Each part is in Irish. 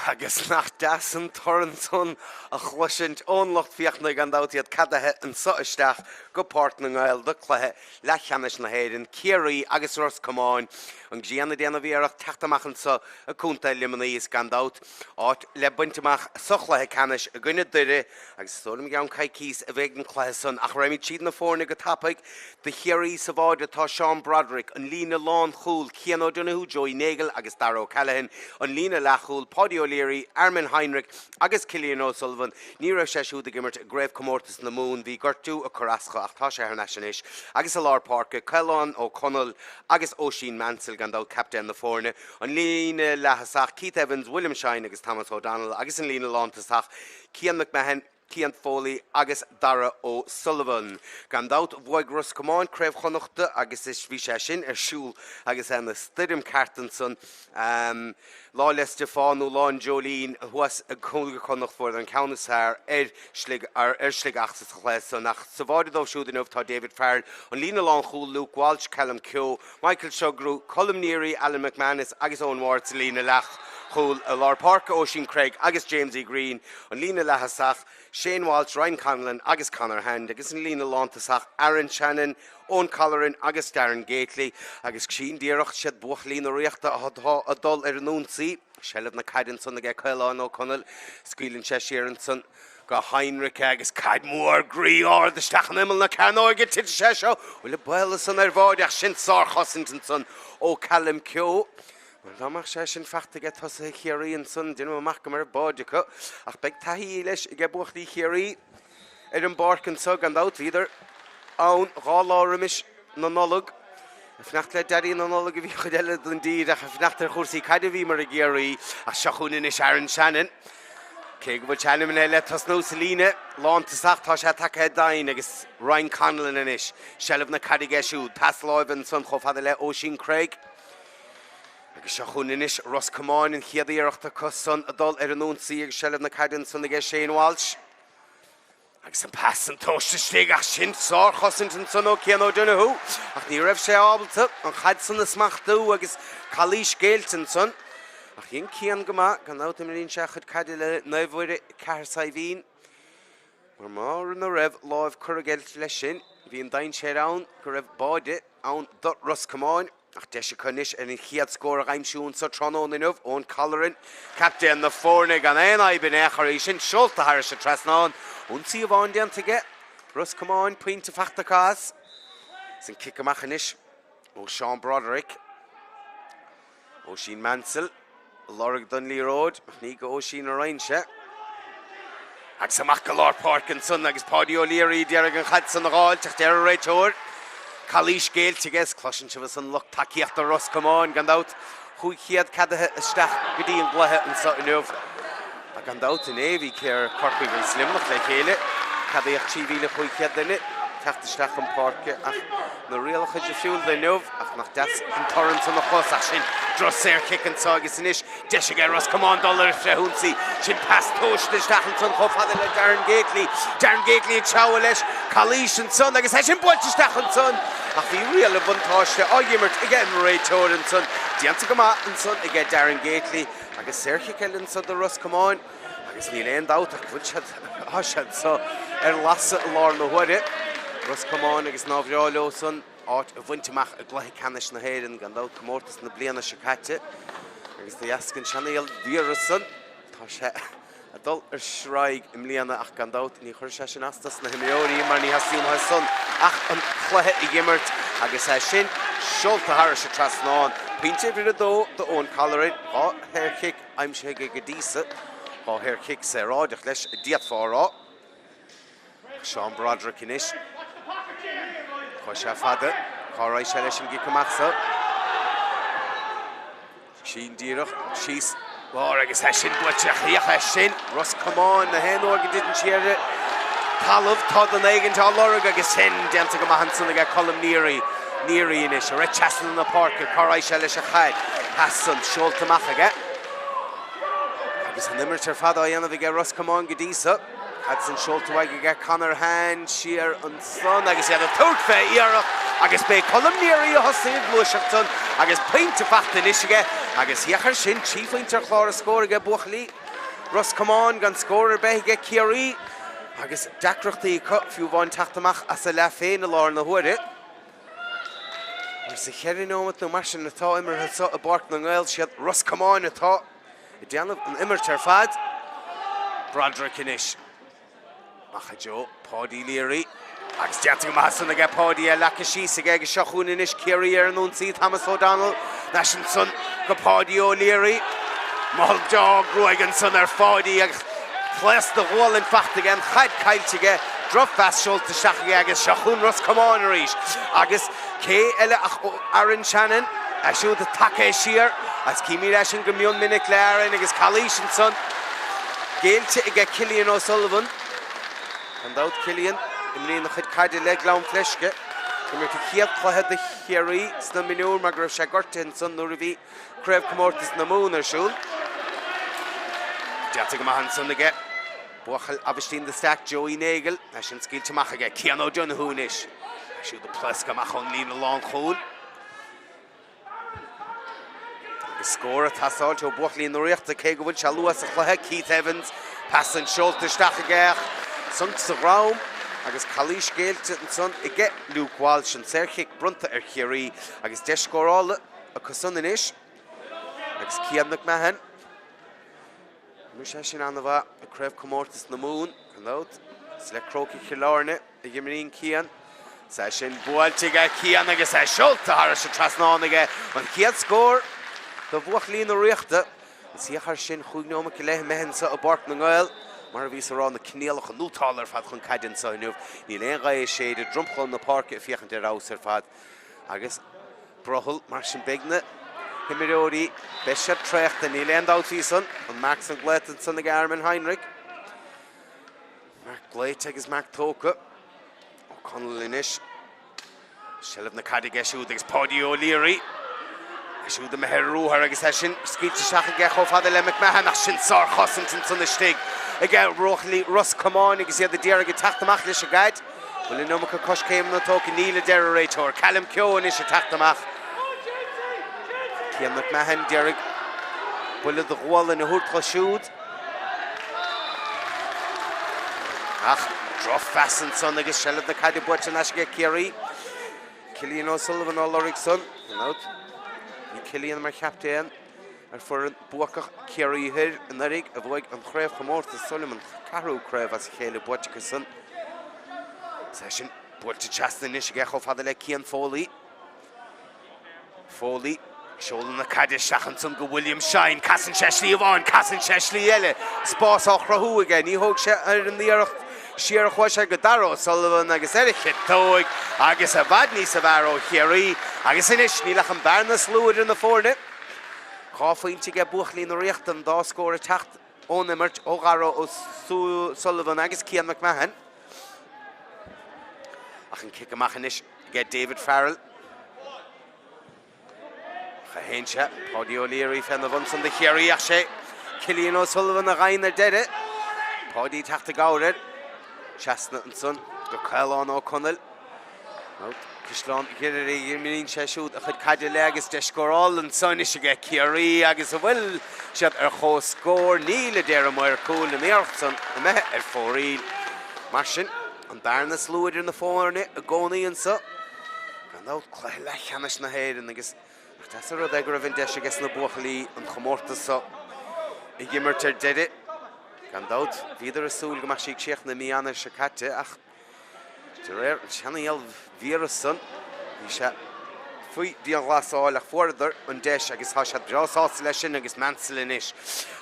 Agus nach deas an torann san a chloisint ón lucht féachana gan dabht, iad ceadaithe anso isteach go Páirc na nGael do cluiche leathcheannais na hÉireann, Ciarraí agus Ros Comáin. An ghrian ag déanamh iarracht teacht amach anso i gContae Luimnigh is gan dabht áit le baint amach sa chluiche ceannais i gcoinne Doire agus is dóigh liom i gceann coicíos a bheidh an cluiche san ach raghaimid tríd na foirne go tapaidh. Do Chiarraí sa bháide tá Seán Broderick, an líne lánchúil, Cian O'Donoghue, Joey Nagle agus Darragh O'Callaghan, an líne leathchúil, Paudie O'Leary, Armin Heinrich agus Cillian O'Sullivan. Ní raibh sé siúd ag imirt i gCraobhchomórtas na Mumhan, bhí gortú ag cur as dho ach tá sé thar n-ais anois. Agus i lár páirce, Caolán Ó Conaill agus Oisín Mansell, gan dabht captaen na foirne, an líne leath-thosach, Keith Evans, William Shine agus Thomas O'Donnell agus an líne lántosach, Cian McMahon, Cian Foley agus Darragh O'Sullivan. Gan dabht, bhuaigh Ros Comáin Craobh Chonnachta agus is bhí sé sin ar siúl agus é ina stoirm ceart ansan Lá 'le Stiofáin nó Lá an Dreoilín thuas i gCúige Chonnacht fuaireadar an ceann is fearr ar ar Sligeach sa chluiche san. Ach sa bháide dóibh siúd inniu tá David Farrell, an líne lánchúil, Luke Walsh, Callum Keogh, Michael Sugrue, Colm Neary, Alan McManus agus Eoin Ward sa líne leathchúil. I lár páirce Oisín Cregg agus Jamesie Greene, an líne leath-thosach, Shane Walsh, Ryan Conlon agus Conor Hand agus an líne lántosach, Aaron Shannon, Eoin Colleran agus Darren Gately. Agus sin díreach, siad buachaillí na Ríochta atá ag dul ar an ionsaí. Seilbh na caide ansan aige Caolán Ó Conaill. Scaoileann sé siar ansan go Heinrich agus caid mhór groí ard isteach in imeall na cearnóige. Titfidh sé seo. Bhfuil an baol san ar bháide ach sin sárchosaint ansan ó Callum Keogh. Bhuel, dá mbeadh sé sin fachta aige tosaithe Chiarraí ansan, déanaim amach go mbeadh báide acu. Ach beidh taithí leis aige buachaillí Chiarraí ar an bpáirc anso, gan dabht. Bhíodar ann 2 lá roimis na Nollag. Ag fanacht le Daidí na Nollag a bhí an chuid eile den dtír ach ag fanacht ar chúrsaí caide a bhíomar i gCiarraí. Ach seo chugainn anois Aaron Shannon. Cé go bhfuil sé ainmnithe le tosnú sa líne lántosach, tá sé tacaithe doimhin agus Ryan Conlon anois. Seilbh na caide aige siúd. Pas láimhe ansan chomh fada le Oisín Cregg. Agus seo chugainn anois Ros Comáin, an chéad iarracht acu san ag dul ar an ionsaí agus seilbh na caide ansan aige Shane Walsh. Agus an pas san tomhaiste istigh ach sin sárchosaint ansan ó Cian O'Donoghue ach ní raibh sé ábalta an chaid san a smachtú agus calaois géillte ansan. Ach dhein Cian go maith, gan dabht imríonn sé a chuid caide le Naomh Mhuire Cathair Saidhbhín. Mar mura raibh láimh curtha aige leis sin, bhí an dainséar ann go raibh báide ann do Ros Comáin. Ach deis acu anois ar an chéad scór a aimsiú anso tráthnóna inniu, Eoin Colleran, captaen na foirne, gan aon fhadhb in aon chor, í sin seolta thairis an trasnán. Ionsaí amháin déanta aige Ros Comáin, pointe fachta acu as. Is an cic amach anois ó Seán Broderick. Oisín Mansell. Lorg don liathróid, ach ní go Oisín a raghaidh sé. Agus amach go lár páirce ansan agus Páidí O'Leary d'iarraidh an chaid san a dh'fháilt ach deir an réiteoir, calaois géillte aige is cloiseann sibh ansan lucht tacaíochta Ros Comáin gan dabht. 500 ceadaithe isteach go dtí an gcluiche anso inniu. Ach gan dabht inné bhí Corcaigh agus Luimneach le chéile. Ceadaíodh 3,500 duine teacht isteach chun páirce ach na rialacha difriúil do inniu ach nach deas an torann san a chlos ach sin droch saorchic anso agus anois deis aige Ros Comáin dul ar frithionsaí. Sin pas tomhaiste isteach ansan chomh fada le Darren Gately. Darren Gately ag treabhadh leis. Calaois ansan agus é sin buailte isteach ansan ach bhí riail an bhuntáiste á dh'imirt aige an réiteoir ansan. Déanta go maith ansan aige Darren Gately. Agus saorchic eile anso do Ros Comáin agus níl aon dabht ach go bhfuil siad, tá siad so ar lasadh i lár na huaire. Ros Comáin agus nár bhreá leo san áit a bhaint amach i gcluiche ceannais na hÉireann, gan dabht, comórtas na bliana seo caite. Agus de dheasca an seanfhial víreas san, tá sé ag dul ar strae i mbliana ach gan dabht ní chuirfidh sé sin as dos na himreoirí mar ní theastaíonn uathu san ach an cluiche a dh'imirt agus é sin seolta thairis an trasnán. Pointe uimhir a dó do Eoin Colleran, 2 shaorchic aimsithe aige go dtí so, 2 shaorchic saoráideach leis d'fhéadfá a rá. Seán Broderick anois. Chuaigh sé fada. Cá raghaidh sé leis an gcic amach so? Sin díreach síos lár agus é sin buailte. Féach é sin. Ros Comáin na haon uair go dtiteann sí ar an talamh. Tá duine éigint á lorg agus sin déanta go maith ansan aige Colm Neary. Neary anois ag rith trasna na páirce. Cá raghaidh sé leis an chaid? Pas san seolta amach aige. Agus an imirt ar fad á dhéanamh aige Ros Comáin go dtí so. Caid san seolta uaidh aige Conor Hand siar ansan agus iad ag tabhairt fé iarracht agus b'é Colm Neary a thosaigh an ghluaiseacht san agus pointe fachta anois aige. Agus féach air sin, 3 phointe ar chlár an scóir aige buachaillí Ros Comáin gan scór ar bith aige Ciarraí agus deacrachtaí acu fiú amháin teacht amach as a leath féin i láthair na huaire. Mar sa cheithre nóimeat nó mar sin atá imeartha anseo i bPáirc na nGael, siad Ros Comáin atá ag déanamh an imirt ar fad. Broderick anois. Amach i dtreo Páidí Leary. Agus déanta go maith ansan aige Páidí é leagtha síos aige agus seo chugainn anois Ciarraí ar an ionsaí, Thomas O'Donnell. Thar n-ais ansan go Páidí O'Leary. Mothall deá gruaige ansan ar Pháidí agus pléasc de ghualainn fachta aige, an chaid caillte aige, drochphas seolta isteach aige agus seo chugainn Ros Comáin arís. Agus cé eile ach Aaron Shannon, é siúd tagtha siar agus címid é sin go mion minic le Aaron agus calaois ansan. Géillte aige Cillian O'Sullivan. Gan dabht Cillian, imríonn a chuid caide le Gleann Fleisce. D'imir a chéad chluiche do Chiarraí sna mionúir mar go raibh sé gortaithe ansan nuair a bhí Craobhchomórtas na Mumhan ar siúl. Déanta go maith ansan aige buachaill Aibhistín de Staic, Joey Nagle. É sin scaoilte amach aige Cian O'Donoghue anois. É siúd ag pléascadh amach ón líne lánchúil. Agus scór ag teastáilt ó bhuachaillí na Ríochta cé go bhfuil sé luath sa chluiche. Keith Evans, pas san seolta isteach aige ach sonc sa dhrom agus calaois géillte ansan aige Luke Walsh. An saorchic bronnta ar Chiarraí agus deis scórála acu san anois. Agus Cian McMahon. D'imir sé sin an-mhaith i Craobhchomórtas na Mumhan, gan dabht. Is le Crócaigh Chill Airne a imríonn Cian. Is é sin buailte aige Cian agus é seolta thairis an trasnán aige. An chéad scór do bhuachaillí na Ríochta. Is féach air sin, chúig nóimeat go leith imithe anseo i bPáirc na nGael. Mar a bhíos a rá, na coinníollacha nótála ar fad chun caide anseo inniu. Níl aon ghaoth ag séideadh, dromchla na páirce ag féachaint ar fheabhas ar fad. Agus brothall, mar sin beidh na himreoirí, beidh siad traochta, níl aon dabht faoi san. An marc san glaoite ansan ag Armin Heinrich. Marc glaoite agus marc tógtha. O'Connell anois. Seilbh na caide aige siúd agus Páidí O'Leary. É siúd imithe ar ruathar agus é sin scaoilte isteach aige chomh fada le McMahon ach sin sárchosaint ansan istigh aige buachaillí Ros Comáin agus iad ag iarraidh teacht amach leis an gcaid. Bhfuil an iomarca coiscéimeanna tógtha? Níl, a deir an réiteoir. Callum Keogh anois ag teacht amach. Cian McMahon d'iarraidh buille de ghualainn a thabhairt dó siúd. Ach drochphas ansan agus seilbh na caide buaite thar n-ais aige Ciarraí. Cillian O'Sullivan á lorg san. Bhí Cillian mar chaptaen ar foireann buacach Ciarraí Thoir anuraidh a bhuaigh an chraobhchomórtas is dóigh liom an ceathrú craobh as a chéile buaite acu san. Is é sin buailte trasna anois aige chomh fada le Cian Foley. Foley ag seoladh na caide isteach ansan go William Shine. Casann sé slí amháin, casann sé slí eile. Spás á chruthú aige. Ní thóg sé ar an iarracht siar a chuaigh sé go Darragh O'Sullivan agus ar a chiotóig agus i bhfad níosa bhfearr ó Chiarraí. Agus anois níl ach an bearna is lú idir na foirne. 2 phointe aige buachaillí na Ríochta, an dá scór ag teacht ón imirt ó Dharragh O'Sullivan agus Cian McMahon. Ach an cic amach anois aige David Farrell. Ach a théann sé, Páidí O'Leary féna bhun san do Chiarraí ach sé Cillian O'Sullivan a ghabhann ar deireadh. Páidí ag teacht i gcabhair air. Trasna ansan go Caolán Ó Conaill. Caisleán Ghriaire a imríonn sé siúd a chuid caide le agus deis scórála anso anois aige Ciarraí agus an bhfuil siad ar chomhscór? Níl, a deir an maor cúil, an iarracht san imithe ar fóraoil. Mar sin, an bearna is lú idir na foirne i gcónaí anso. Gan dabht, cluiche leathcheannais na hÉireann agus nach deas an rud é go raibh an deis aige na buachaillí an chomórtas so a dh'imirt ar deireadh. Gan dabht, bhíodar ag súil go mbeadh sí ag críochnú i mí Eanáir seo caite ach De réir an seanfhiailvíreas san, bhí sé faoi dianghlasáil ach fuaireadar an deis agus tá siad breá sásta leis sin agus Mansell anois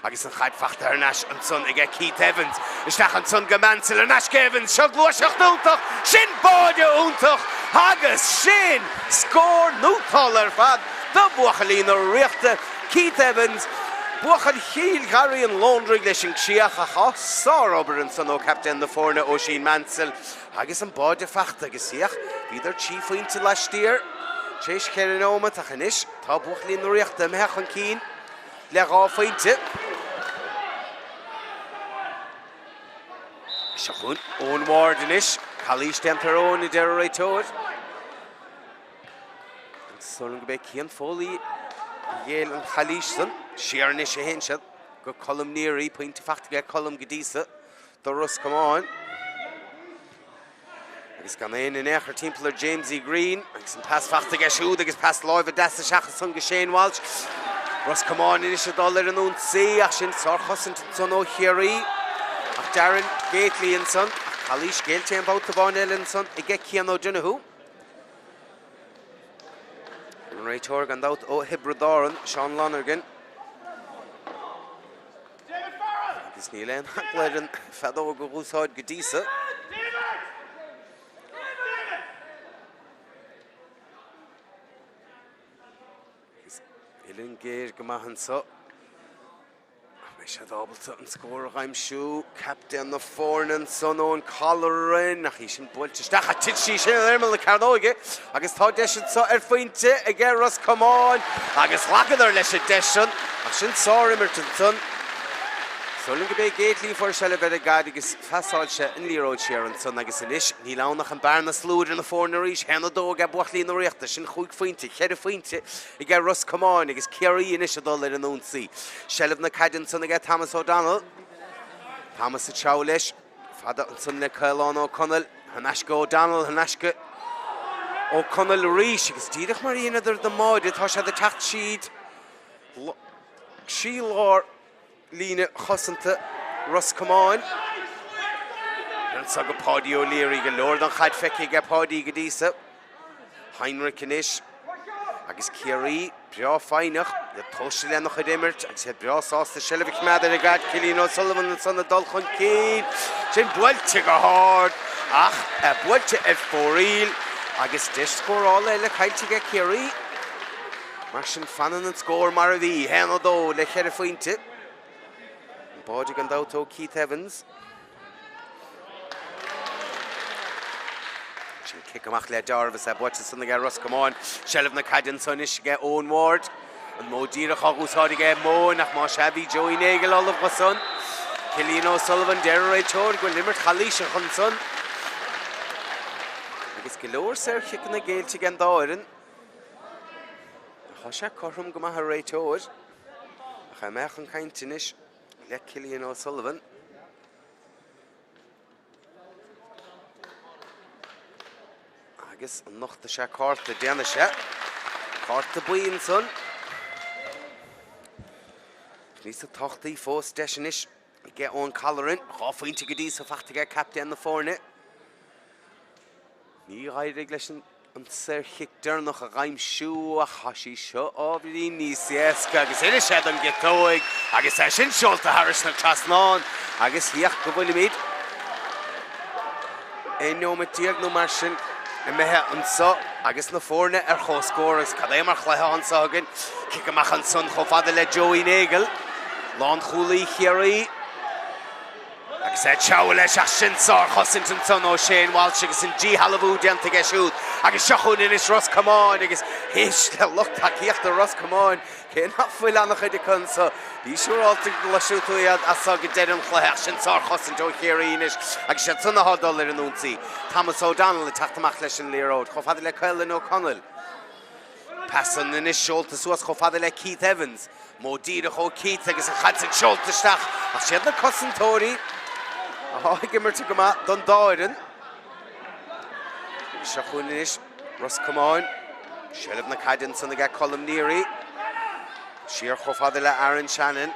agus an chaid fachta thar n-ais ansan aige Keith Evans. Isteach ansan go Mansell, ar n-ais go Evans, seo gluaiseacht iontach, sin báide iontach agus sin scór nótála ar fad do bhuachaillí na Ríochta. Keith Evans, buachaill Chill Gharraí an Lóndraigh leis an gcríoch ach á, sárobair ansan ó captaen na foirne Oisín Mansell agus an báide fachta agus féach, bhíodar 3 phointe laistiar tar éis cheithre nóimeat ach anois tá buachaillí na Ríochta imithe chun cinn le dhá phointe. Seo chugainn Eoin Ward anois, calaois déanta ar Eoin a deir an réiteoir. Agus dóigh liom gurb é Cian Foley a ghéill an chalaois san. Siar anois a théann siad go Colm Neary, pointe fachta aige Colm go dtí so do Ros Comáin. Agus gan éinne in aon chor timpeall ar Jamesie Greene agus an pas fachta aige siúd agus pas láimhe deas isteach ansan go Shane Walsh. Ros Comáin anois ag dul ar an ionsaí ach sin sárchosaint ansan ó Chiarraí. Ach Darren Gately ansan ach calaois géillte aon bhabhta amháin eile ansan aige Cian O'Donoghue. An réiteoir gan dabht ó Thiobraid Árann, Seán Lonergan. Agus níl aon eagla air an feadóg a dh'úsáid go dtí so. Agus uillinn géar go maith anso. An mbeidh siad ábalta an scór a dh'aimsiú? Captaen na foirne ansan, Eoin Colleran, ach í sin buailte isteach ach thit sí sin ar imeall na cearnóige agus tá deis anso ar phointe aige Ros Comáin agus ghlacadar leis an deis san ach sin sár-imirt ansan. Is dóigh liom go b'é Gately a fuair seilbh ar an gcaid agus phasáil sé an liathróid siar ansan agus anois níl ann ach an bearna is lú idir na foirne arís, 1-2 aige buachaillí na Ríochta, sin chúig phointe, cheithre phointe aige Ros Comáin agus Ciarraí anois ag dul ar an ionsaí. Seilbh na caide ansan aige Thomas O'Donnell. Thomas ag treabhadh leis. Fada ansan le Caolán Ó Conaill. Thar n-ais go O'Donnell, thar n-ais go Ó Conaill arís agus díreach mar a dheineadar don mbáide tá siad ag teacht síd trí lár líne chosanta Ros Comáin. Anso go Páidí O'Leary, go leor den chaid feicthe aige Páidí go dtí so. Heinrich anois agus Ciarraí breá foighneach, iad tomhaiste lena chuid imirt agus iad breá sásta seilbh a choimeád ar an gcaid. Cillian O'Sullivan ansan ag dul chun cinn. Sin buailte go hard ach buailte ar fóraoil agus deis scórála eile caillte aige Ciarraí. Mar sin fanann an scór mar a bhí, 1-2 le ceithre phointe. An báide gan dabht ó Keith Evans. Sin cic amach le Jarvis é buailte ansan aige Ros Comáin. Seilbh na caide anso anois aige Eoin Ward. An modh díreach á úsáid aige Eoin ach más ea bhí Joey Nagle ullamh dho san. Cillian O'Sullivan deir an réiteoir go bhfuil imirt chalaoiseach ansan. Agus go leor saorchiceanna géillte ag an dá fhoireann. Tá sé cothrom go maith an réiteoir. Ach é mbeadh an caint anois le Cillian O'Sullivan. Agus an nochtfaidh sé cárta, déanfaidh sé. Cárta buí ansan. Níos tábhachtaí fós deis anois aige Eoin Colleran. 2 phointe go dtí so fachta aige captaen na foirne. Ní d'éirigh leis an saorchic deireanach a dh'aimsiú ach tá sí seo ábhairín níos éasca agus oirfidh sé don gciotóig agus é sin seolta thairis an trasnán agus féach go bhfuilimid 11 nóiméad nó mar sin imithe anso agus na foirne ar comhscór agus cad é mar chluiche anso againn. Cic amach ansan chomh fada le Joey Nagle, lánchúlaí Chiarraí. Agus é ag treabhadh leis ach sin sárchosaint ansan ó Shane Walsh agus an díshealbhú déanta aige siúd. Agus seo chugainn anois Ros Comáin agus éist le lucht tacaíochta Ros Comáin, cé nach bhfuil an-chuid acu anso, bí siúráilte go gcloisfidh tú iad as so go deireadh an chluiche ach sin sárchosaint ó Chiarraí anois agus iad san atá ag dul ar an ionsaí. Thomas O'Donnell ag teacht amach leis an liathróid chomh fada le Caolan Ó Conaill. Pas san anois seolta suas chomh fada le Keith Evans. Modh díreach ó Keith agus an chaid san seolta isteach ach siad na cosantóirí atá ag imirt go maith don dá fhoireann. Seo chugainn anois Ros Comáin. Seilbh na caide ansan aige Colm Neary. Siar chomh fada le Aaron Shannon.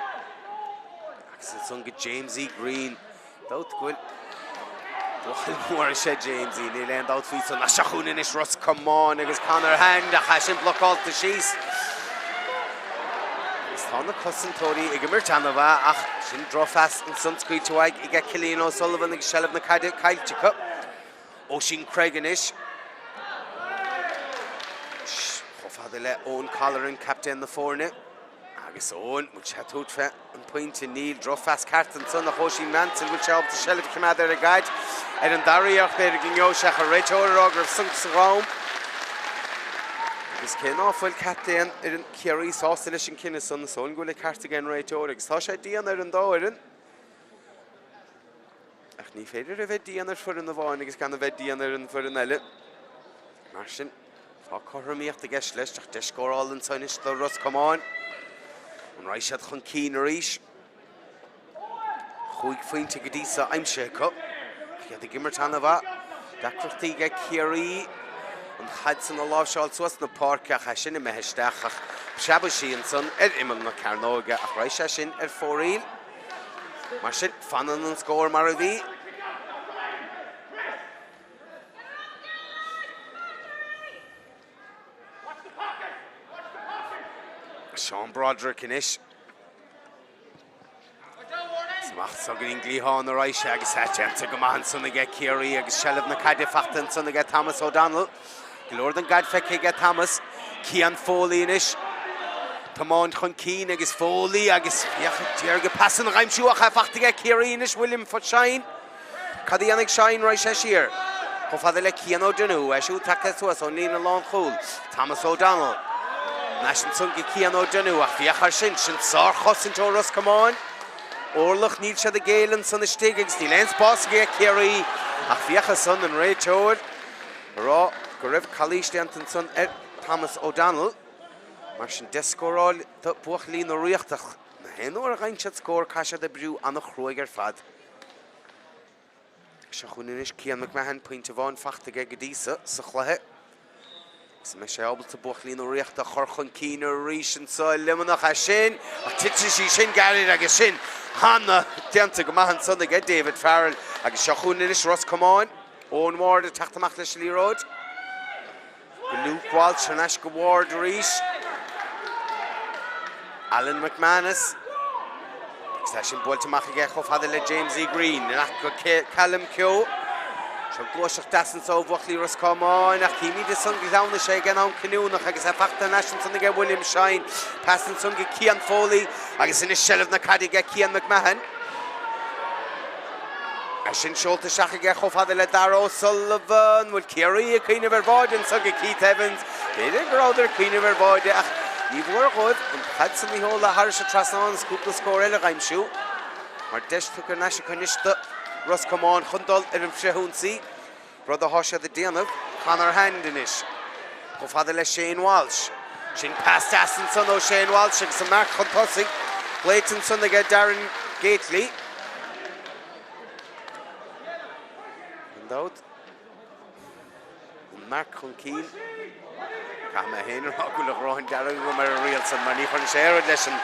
Agus ansan go Jamesie Greene. Dabht go bhfuil buachaill mór is ea Jamesie, níl aon dabht faoi san. Ach seo chugainn anois Ros Comáin agus Conor Hand ach é sin blocáilte síos. Agus tá na cosantóirí ag imirt ana-mhaith ach sin drochphas ansan scaoilte uaidh aige Cillian O'Sullivan agus seilbh na caide caillte acu. Oisín Craig anois. Chomh fada le Eoin Colleran, captaen na foirne. Agus Eoin, bhfuil sé ag tabhairt fé an pointe? Níl. Drochphas ceart ansan ach Oisín Mansell, bhfuil sé ábalta seilbh a choimeád ar an gcaid? Ar an dara iarracht b'fhéidir go ngeobhaidh sé ach an réiteoir ag rá go raibh sonc sa dhrom. Agus cé ná fuil captaen fhoireann Chiarraí sásta leis an cinneadh san, is dóigh liom go bhfuil an ceart ag an réiteoir agus tá sé dian ar an dá fhoireann. Ach ní féidir a bheith dian ar foireann amháin agus gan a bheith dian ar an bhfoireann eile. Mar sin, tá cothromaíocht i gceist leis, ach deis scórála anso anois do Ros Comáin. An raghaidh siad chun cinn arís? Chúig phointe go dtí seo aimsithe acu. Ach iad ag imirt an-mhaith. Deacrachtaí ag Ciarraí an chaid san a láimhseáil suas na páirce ach é sin imithe isteach ach preabfaidh sí ansan ar imeall na cearnóige ach raghaidh sé sin ar fóraoil. Mar sin, fanann an scór mar a bhí. Seán Broderick anois. Amach so go dtí an gcliathán a raghaidh sé agus é déanta go maith ansan aige Ciarraí agus seilbh na caide fachta ansan aige Thomas O'Donnell. Go leor den gcaid feicthe aige Thomas. Cian Foley anois. Tiomáint chun cinn agus Foley agus féach d'iarraidh an pas san a aimsiú ach é fachta aige Ciarraí anois William Shine. Cad a dhéanfaidh Shine? Raghaidh sé siar chomh fada le Cian O'Donoghue, é siúd tagtha suas ón líne lánchúil. Thomas O'Donnell. Thar n-ais ansan go Cian O'Donoghue ach féach air sin, sin sárchosaint ó Ros Comáin. Orlach, níl siad ag géilleadh ansan istigh agus níl aon spás aige Ciarraí ach féach ansan an réiteoir ag rá go raibh calaois déanta ansan ar Thomas O'Donnell. Mar sin deis scóráil do bhuachaillí na Ríochta ach na haon uair a gheibheann siad scór caithfidh siad oibriú an-chruaidh ar fad. Seo chugainn anois Cian McMahon, pointe amháin fachta aige go dtí so sa chluiche. Agus an mbeidh sé ábalta buachaillí na Ríochta a chur chun cinn arís anseo i Luimneach é sin, ach titfidh sí sin gairid agus sin ana déanta go maith ansan aige David Farrell. Agus seo chugainn anois Ros Comáin, Eoin Ward ag teacht amach leis an liathróid. Go Luke Walsh thar n-ais go Ward arís. Alan McManus. Agus é sin buailte amach aige chomh fada le Jamesie Greene. Amach go Callum Keogh. Seo gluaiseacht deas anso ó bhuachaillí Ros Comáin ach címid ansan go shleamhnaigh sé ag an am cinniúnach agus é fachta thar n-ais ansan aige William Shine. Pas ansan go Cian Foley agus anois seilbh na caide aige Cian McMahon. É sin seolta isteach aige chomh fada le Darragh O'Sullivan. Bhfuil Ciarraí ag cuimhneamh ar bháide anso go Keith Evans? B'fhéidir go rabhadar ag cuimhneamh ar bháide ach ní mhór dhóibh an chaid san a sheoladh thairis an trasnán is cúpla scór eile a dh'aimsiú. Mar deis tugtha thar n-ais acu anois do Ros Comáin chun dul ar an bhfrithionsaí. Rud athá siad ag déanamh. Conor Hand anois. Chomh fada le Shane Walsh. Sin pas deas ansan ó Shane Walsh agus an marc chun tosaigh glaoite ansan aige Darren Gately. Gan dabht, an marc chun cinn. Caithfidh mé féin a rá go bhfuil an ghráin dearg agam ar an riail san mar ní chuireann sé oiread leis an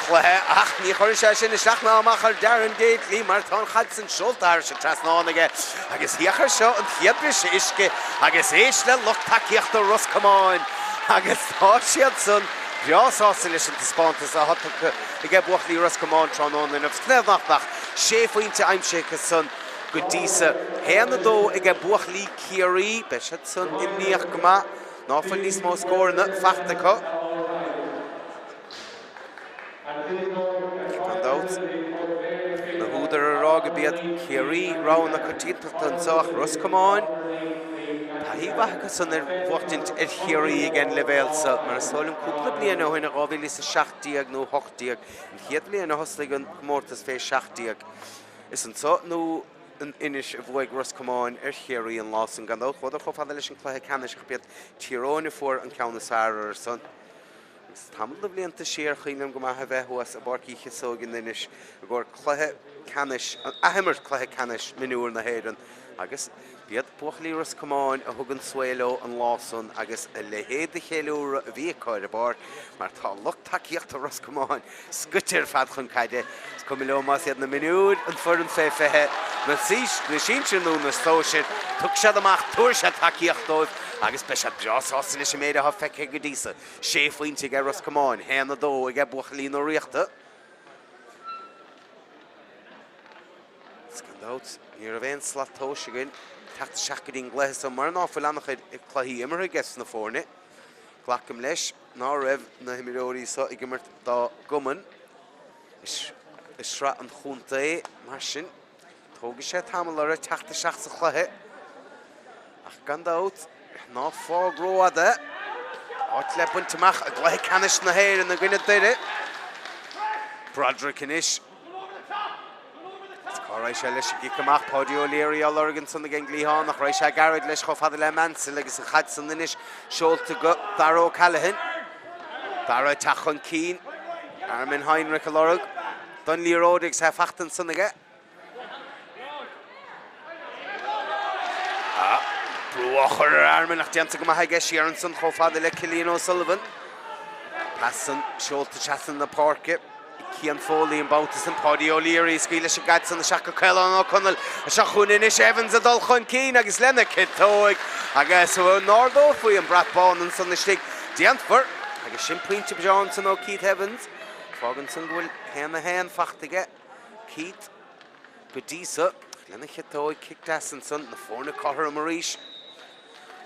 chluiche ach ní chuireann sé sin isteach ná amach ar Darren Gately mar tá an chaid san seolta thairis an trasnán aige agus féach air seo an chéad briseadh uisce agus éist le lucht tacaíochta Ros Comáin agus tá siad san breá sásta leis an taispeántas atá tugtha aige buachaillí Ros Comáin tráthnóna inniu. Is nach mbeadh sé phointe aimsithe acu san go dtí so. 1-2 aige buachaillí Ciarraí, beidh siad san imníoch go maith ná fuil níos mó scóranna fachta acu. Gan dabht, na húdair ag rá go b'iad Ciarraí rogha na coitiantachta anseo ach Ros Comáin, taithí mhaith acu san ar bhuachtaint ar Chiarraí ag an leibhéal seo, mar is dóigh liom cúpla bliain ó shin, i 2017 nó 18, an chéad bhliain a thosnaigh an comórtas fé 17. Is anseo nó in Inis a bhuaigh Ros Comáin ar Chiarraí an lá san. Gan dabht, chuadar chomh fada leis an cluiche ceannais ach b'iad Tír Eoghain a fuair an ceann is fearr orthu san. Agus tamall de bhlianta siar, cuimhin liom go maith a bheith thuas i bPáirc Uí Chíosóg in Inis i gcomhair cluiche ceannais, athimirt cluiche ceannais mionúir na hÉireann agus b'iad buachaillí Ros Comáin a thug an svae leo an lá san agus a leithéid de cheiliúradh a bhí acu ar an bpáirc mar tá lucht tacaíochta Ros Comáin scoite ar fad chun caide. Is cuma leo más iad na mionúir, an foireann fé 20, na sinsir nó na sóisir, tiocfaidh siad amach, tabharfaidh siad tacaíocht dóibh agus beidh siad breá sásta leis an méid atá feicthe go dtí so. Sé phointe aige Ros Comáin, 1-2 aige buachaillí na Ríochta. Is gan dabht, ní raibh aon slat tomhais againn teacht isteach go dtí an gcluiche so mar ná fuil an-chuid cluichí imeartha aige sna foirne. Glacaim leis ná raibh na himreoirí so ag imirt dá gcumann i sraith an chontae, mar sin tógfaidh sé tamall orthu teacht isteach sa chluiche. Ach gan dabht, ná fág rófhada áit le baint amach i gcluiche ceannais na hÉireann i gcoinne Doire. Broderick anois. Cá raghaidh sé leis an gcic amach? Páidí O'Leary á lorg ansan ag an gcliathán ach raghaidh sé gairid leis chomh fada le Mansell agus an chaid san anois seolta go Dara O'Callaghan. Dara ag teacht chun cinn. Armin Heinrich ag lorg don liathróid agus é fachta ansan aige. Brú á chur ar Armin ach déanta go maith aige siar ansan chomh fada le Cillian O'Sullivan. Pas san seolta trasna na páirce. Cian Foley an babhta san. Páidí O'Leary ag scaoileadh leis an gcaid san isteach go Caolán Ó Conaill. Seo chugainn anois Evans ag dul chun cinn agus lena chiotóig agus an n-ardófaí an brat bán ansan istigh. Déanfar agus sin pointe breá ansan ó Keith Evans. Fágann san go bhfuil 1-1 fachta aige Keith go dtí so. Lena chiotóig, cic deas ansan, na foirne cothrom arís.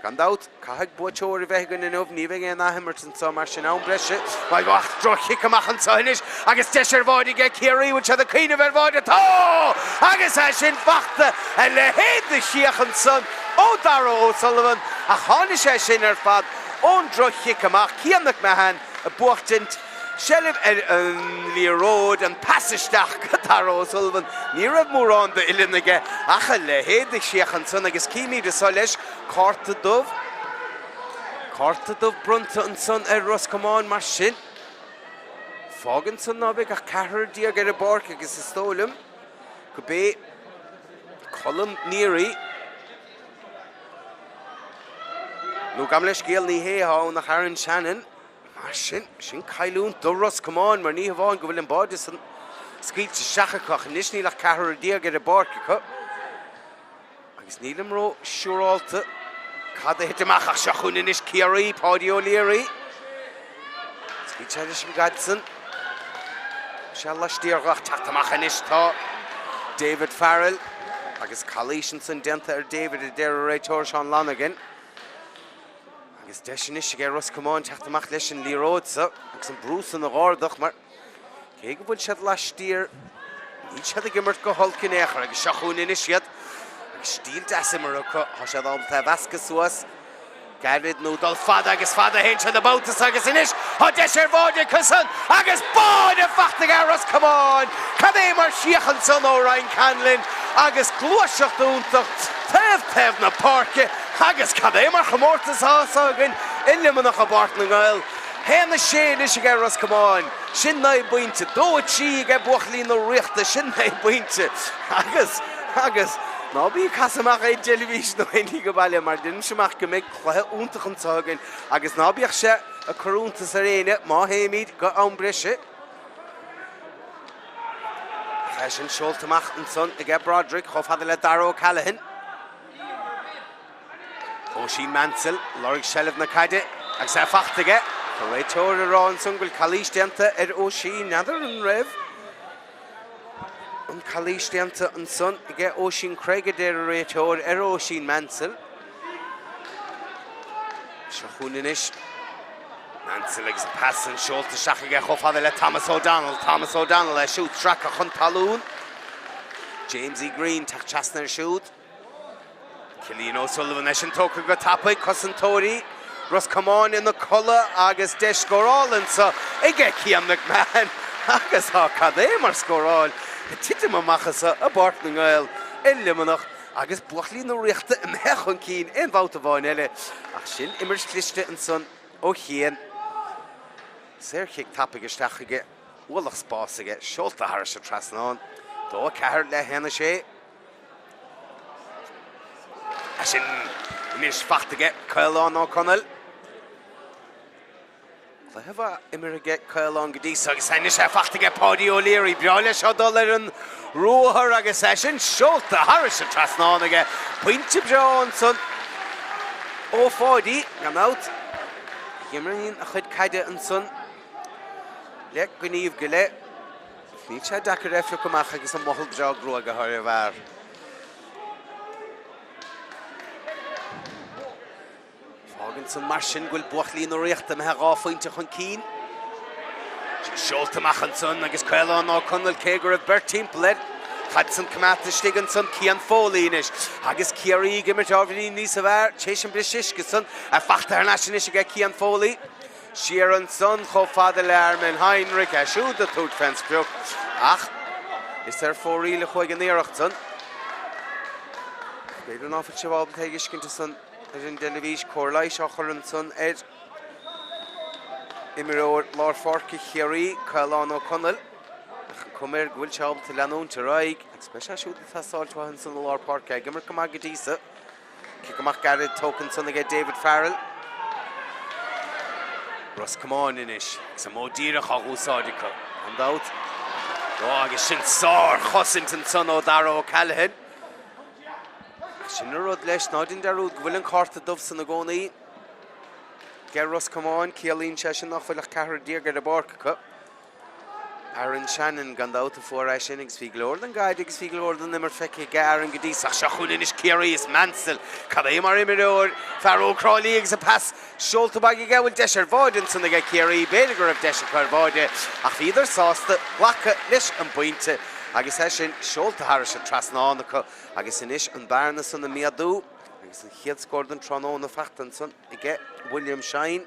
Gan dabht, caithfidh buaiteoir a bheith againn inniu, ní bheidh aon athimirt anseo, mar sin am breise. Maigh Eo ach droch-chic amach anseo anois agus deis ar bháide aige Ciarraí, bhfuil siad ag cuimhneamh ar bháide? Tá! Agus é sin fachta, a leithéid de chríoch ansan ó Darragh O'Sullivan ach tháinig sé sin ar fad ón droch-chic amach, Cian McMahon ag buachtaint. Seilbh ar an liathróid, an pas isteach go Darragh O'Sullivan. Ní raibh mórán d'uillinn aige ach a leithéid de chríoch ansan agus címid anso leis cárta dubh. Cárta dubh bronnta ansan ar Ros Comáin mar sin. Fágann san ná beidh ach ceathrar déag ar an bpáirc agus is dóigh liom go b'é Colm Neary nó gabh mo leithscéal ní hé atá ann ach Aaron Shannon. Mar sin, sin cailliúint do Ros Comáin mar ní hamháin go bhfuil an báide san scaoilte isteach acu ach anois níl ach ceathrar déag ar an bpáirc acu agus nílim ró siúrálta cad a thit amach ach seo chugainn anois Ciarraí, Páidí O'Leary. Scaoil sé leis an gcaid san. Sé laistiar ach teacht amach anois tá David Farrell agus calaois ansan déanta ar David a deir an réiteoir Seán Lonergan. Agus deis anois aige Ros Comáin teacht amach leis an liathróid so agus an brú san a dh'ardach mar cé go bhfuil siad laistiar níl siad ag imirt go holc in aon chor agus seo chugainn anois iad agus stíl deas imeartha acu. Tá siad ábalta a mheascadh suas gairid nó dul fada agus fada a théann siad an babhta so agus anois tá deis ar bháide acu san agus báide fachta aige Ros Comáin! Cad é mar chríoch ansan ó Ryan Conlon agus gluaiseacht iontach taobh taobh na páirce Agus cad é mar chomórtas atá anso againn i Luimneach i bPáirc na nGael. 1, 6 anois aige Ros Comáin, sin 9 bpointe, 2, 3 aige buachaillí na Ríochta, sin 9 bpointe. Agus, agus, ná bí ag casadh amach aon teilifís nó aon ní go baile mar deinimse amach go mbeidh cluiche iontach anso againn agus ná bíodh sé ag cur iontas ar éinne má théimid go am breise. Tá sin seolta amach ansan aige Broderick chomh fada le Dara O'Callaghan. Oisín Mansell, lorg seilbh na caide agus é fachta aige. Tá réiteoir ag rá ansan go bhfuil calaois déanta ar Oisín. N'fheadar an raibh an calaois déanta ansan aige Oisín Craig a deir an réiteoir ar Oisín Mansell. Seo chugainn anois Mansell agus an pas san seolta isteach aige chomh fada le Thomas O'Donnell. Thomas O'Donnell é siúd sractha chun talún. Jamesie Greene teacht trasna air siúd. Cillian O'Sullivan é sin tógtha go tapaidh, cosantóirí Ros Comáin ina codladh agus deis scórála anso aige Cian McMahon agus á cad é mar scóráil ag titim amach anso i bPáirc na nGael i Luimneach agus buachaillí na Ríochta imithe chun cinn aon bhabhta amháin eile ach sin imirt chliste ansan ó Chian. Saorchic tapaidh isteach aige. Ualach spáis aige, seolta thairis an trasnán. 2, 4 le 1, 6. É sin anois fachta aige Caolán Ó Conaill. Cluiche mhaith imeartha aige Caolán go dtí so agus anois é fachta aige Páidí O'Leary. Breá leis seo dul ar an ruathar agus é sin seolta thairis an trasnán aige. Pointe breá ansan ó Pháidí, gan dabht. Imríonn a chuid caide ansan. Le gníomh go leith. Níl sé deacair é a phiocadh amach agus an mothall breá gruaige atá ar an bhfear. Fágann san mar sin go bhfuil buachaillí na Ríochta imithe 2 phointe chun cinn. Sin seolta amach ansan agus Caolán Ó Conaill cé go raibh beirt timpeall air. Caid san coimeádta istigh ansan Cian Foley anois agus Ciarraí ag imirt ábhairín níos fearr tar éis an briseadh uisce san. Fachta thar n-ais anois aige Cian Foley. Siar ansan chomh fada le Armin Heinrich, é siúd ag tabhairt fén sprioc, ach is ar fóraoil a chuaigh an iarracht san. B'fhéidir ná fuil sibh ábalta é a fheiscint ansan ar an dteilifís, cóir leighis á chur ansan ar Imreoir lár pháirce Chiarraí, Caolán Ó Conaill, ach an cuma air go bhfuil sé ábalta leanúint ar aghaidh agus beidh sé siúd ag teastáilt uathu ansan i lár páirce, ag imirt go maith go dtí so. Cic amach gairid tógtha ansan aige David Farrell. Ros Comáin anois agus an modh díreach á dh'úsáid acu, gan dabht. Ó agus sin sár-chosaint ansan ó Dara O'Callaghan. Ach sin an rud leis, ná déan dearúd go bhfuil an cárta dubh san i gcónaí. Aige Ros Comáin, ciallaíonn sé sin nach bhfuil ach ceathrar ar an bpáirc acu. Aaron Shannon, gan dabht, a fuair é sin agus bhí go leor den gcaid agus bhí go leor den imirt feicthe aige Aaron go dtí so. Ach seo chugainn anois Ciarraí is Mansell. Cad é mar imreoir, fear óg Thrá Lí agus an pas seolta amach aige. Bhfuil deis ar bháide ansan aige Ciarraí? B'fhéidir go raibh deis acu ar bháide ach bhíodar sásta glacadh leis an bpointe agus é sin seolta thairis an trasnán acu agus anois an bearna san ag méadú. Agus an chéad scór den tráthnóna faighte ansan aige William Shine.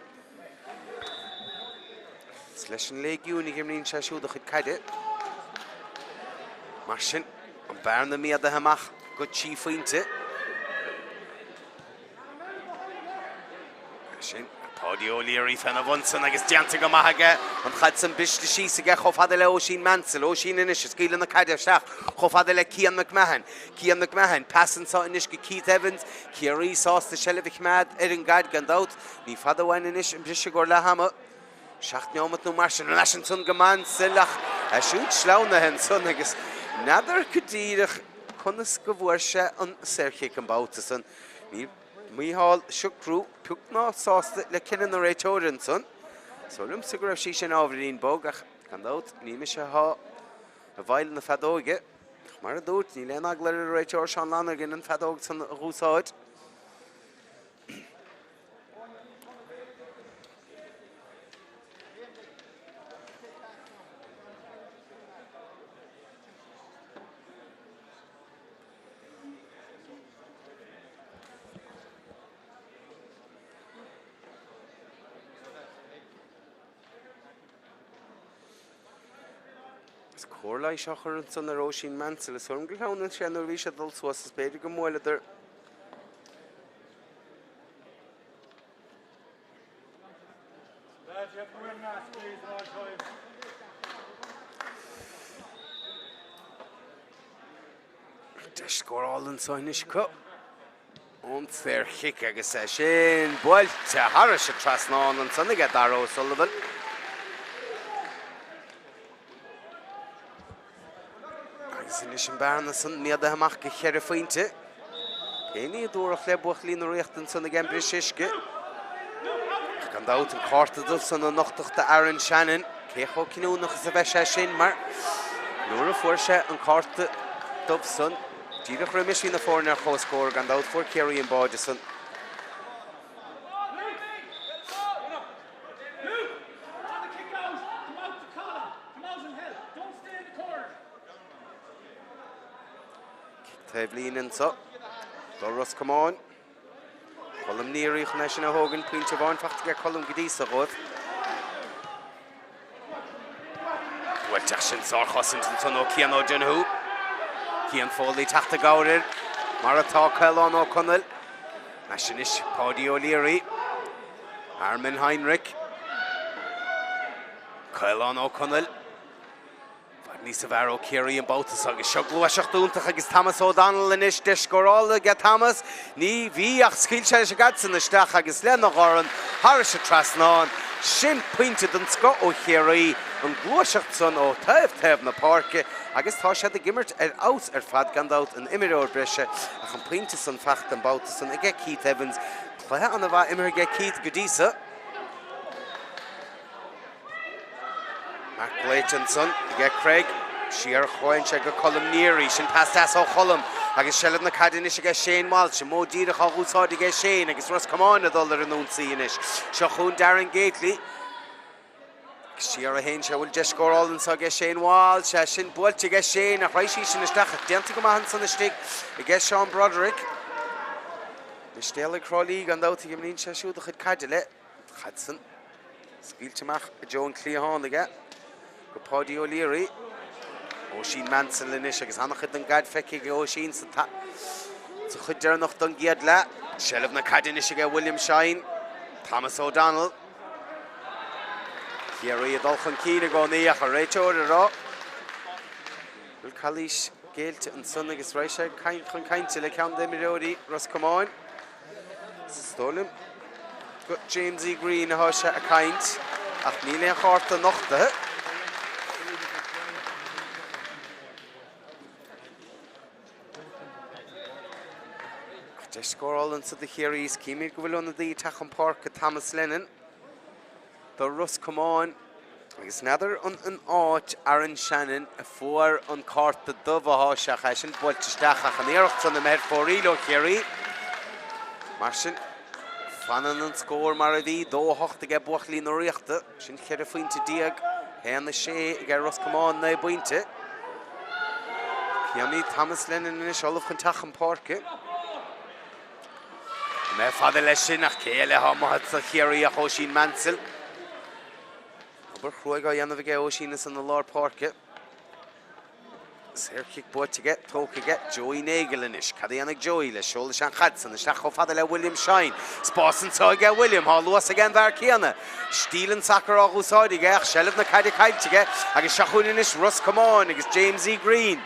Is leis an Léigiún a dh'imríonn sé siúd a chuid caide. Mar sin, an bearna méadaithe amach go 3 phointe. Sin Páidí O'Leary féna bhun san agus déanta go maith aige. An chaid san briste síos aige chomh fada le Oisín Mansell. Oisín anois ag scaoileadh na caide isteach chomh fada le Cian McMahon. Cian McMahon, pas anseo anois go Keith Evans. Ciarraí sásta seilbh a choimeád ar an gcaid gan dabht. Ní fada uainn anois an briseadh i gcomhair leath ama. 7 neomat nó mar sin. Ar ais ansan go Mansell ach é siúd sleamhnaithe ansan agus n'fheadar go díreach conas go bhfuair sé an saorchic an babhta san. Níl Mícheál Siochrú pioc ná sásta le cinneadh na réiteoire ansan. Is dóigh liomsa go raibh sí sin ábhairín bog ach gan dabht ní mise atá i bhfeighil na feadóige. Ach mar a dúirt, níl aon eagla ar an réiteoir Seán Lonergan an feadóg san a dh'úsáid. Is cóir leighis á chur ansan ar Oisín Mansell. Is dóigh liom gur shleamhnaigh sé nuair a bhí sé ag dul suas is b'fhéidir go mbuaileadar. Deis scórála anso anois acu. Ón tsaorchic agus é sin buailte thairis an trasnán ansan aige Dara O'Sullivan. Agus anois an bearna san méadaithe amach go cheithre phointe. Pé ní a dúradh le buachaillí na Ríochta ansan ag an briseadh uisce. Ach gan dabht an cárta dubh san a nochtadh d'Aaron Shannon, cé chomh cinniúnach is a bheidh sé sin mar nuair a fuair sé an cárta dubh san díreach roimis bhí na foirne ar comhscór, gan dabht fuair Ciarraí an báide san. Cic taobhlíne anso do Ros Comáin. Colm Neary chun é sin a thógaint, pointe amháin faighte aige Colm go dtí so dhóibh. Buailte ach sin sárchosaint ansan ó Cian O'Donoghue. Cian Foley teacht i gcabhair air mar atá Caolán Ó Conaill. Ais anois Páidí O'Leary. Armin Heinrich. Caolán Ó Conaill. Bhfad níosa bhfearr ó Ciarraí an babhta seo agus seo gluaiseacht iontach agus Thomas O'Donnell anois deis scórála aige Thomas. Ní bhí ach scaoil sé leis an gcaid san isteach agus lena dhorn thairis an trasnán. Sin pointe den scoth ó Chiarraí, an gluaiseacht san ó taobh taobh na páirce agus tá siad ag imirt ar fheabhas ar fad gan dabht an imreoir breise ach an pointe san faighte an babhta san aige Keith Evans. Cluiche ana-mhaith imeartha aige Keith go dtí so. Marc glaoite ansan aige Craig. Siar a chuaigh sé go Colm Neary. Sin pas deas ó Cholm agus seilbh na caide anois aige Shane Walsh. An modh díreach á dh'úsáid aige Shane agus Ros Comáin ag dul ar an ionsaí anois. Seo chugainn Darren Gately. Agus siar a théann sé. Bhfuil deis scórála anso aige Shane Walsh. É sin buailte aige Shane ach raghaidh sí sin isteach ach déanta go maith ansan istigh aige Seán Broderick. Mistéalaigh Thrá Lí gan dabht a imríonn sé siúd a chuid caide le Chaid san scaoilte amach i dtreo an chliatháin aige go Páidí O'Leary. Oisín Mansell anois agus an-chuid den gcaid feicthe ag Oisín sa chuid deireanach den gcéad leath. Seilbh na caide anois aige William Shine. Thomas O'Donnell. Ciarraí ag dul chun cinn i gcónaí ach an réiteoir ag rá go bhfuil calaois géillte ansan agus raghaidh sé chun cainte le ceann d'imreoirí Ros Comáin. Is dóigh liom go Jamesie Greene atá sé ag caint ach níl aon chárta nochtaithe. Ach deis scórála anso do Chiarraí is címid go bhfuil ionadaí ag teacht chun páirce, Thomas Lennon do Ros Comáin agus n'fheadar an in áit Aaron Shannon a fuair an cárta dubh atá sé ach é sin buailte isteach ach an iarracht san imithe ar fóraoil ó Chiarraí. Mar sin, fanann an scór mar a bhí, 2-8 aige buachaillí na Ríochta. Sin 14 phointe, 1, 6 aige Ros Comáin, 9 bpointe. Címid Thomas Lennon anois ullamh chun teacht chun páirce. Imithe fada leis sin ach cé eile atá amuigh do Chiarraí ach Oisín Mansell. Obair chruaidh á dhéanamh aige Oisín ansan i lár páirce. Saorchic buaite aige, tógtha aige Joey Nagle anois. Cad a dhéanfaidh Joey leis? Seolfaidh sé an chaid san isteach chomh fada le William Shine. Spás anseo aige William. Tá luas ag an bhfear céanna. Stíl an tsacair á dh'úsáid aige ach seilbh na caide caillte aige agus seo chugainn anois Ros Comáin agus Jamesie Greene.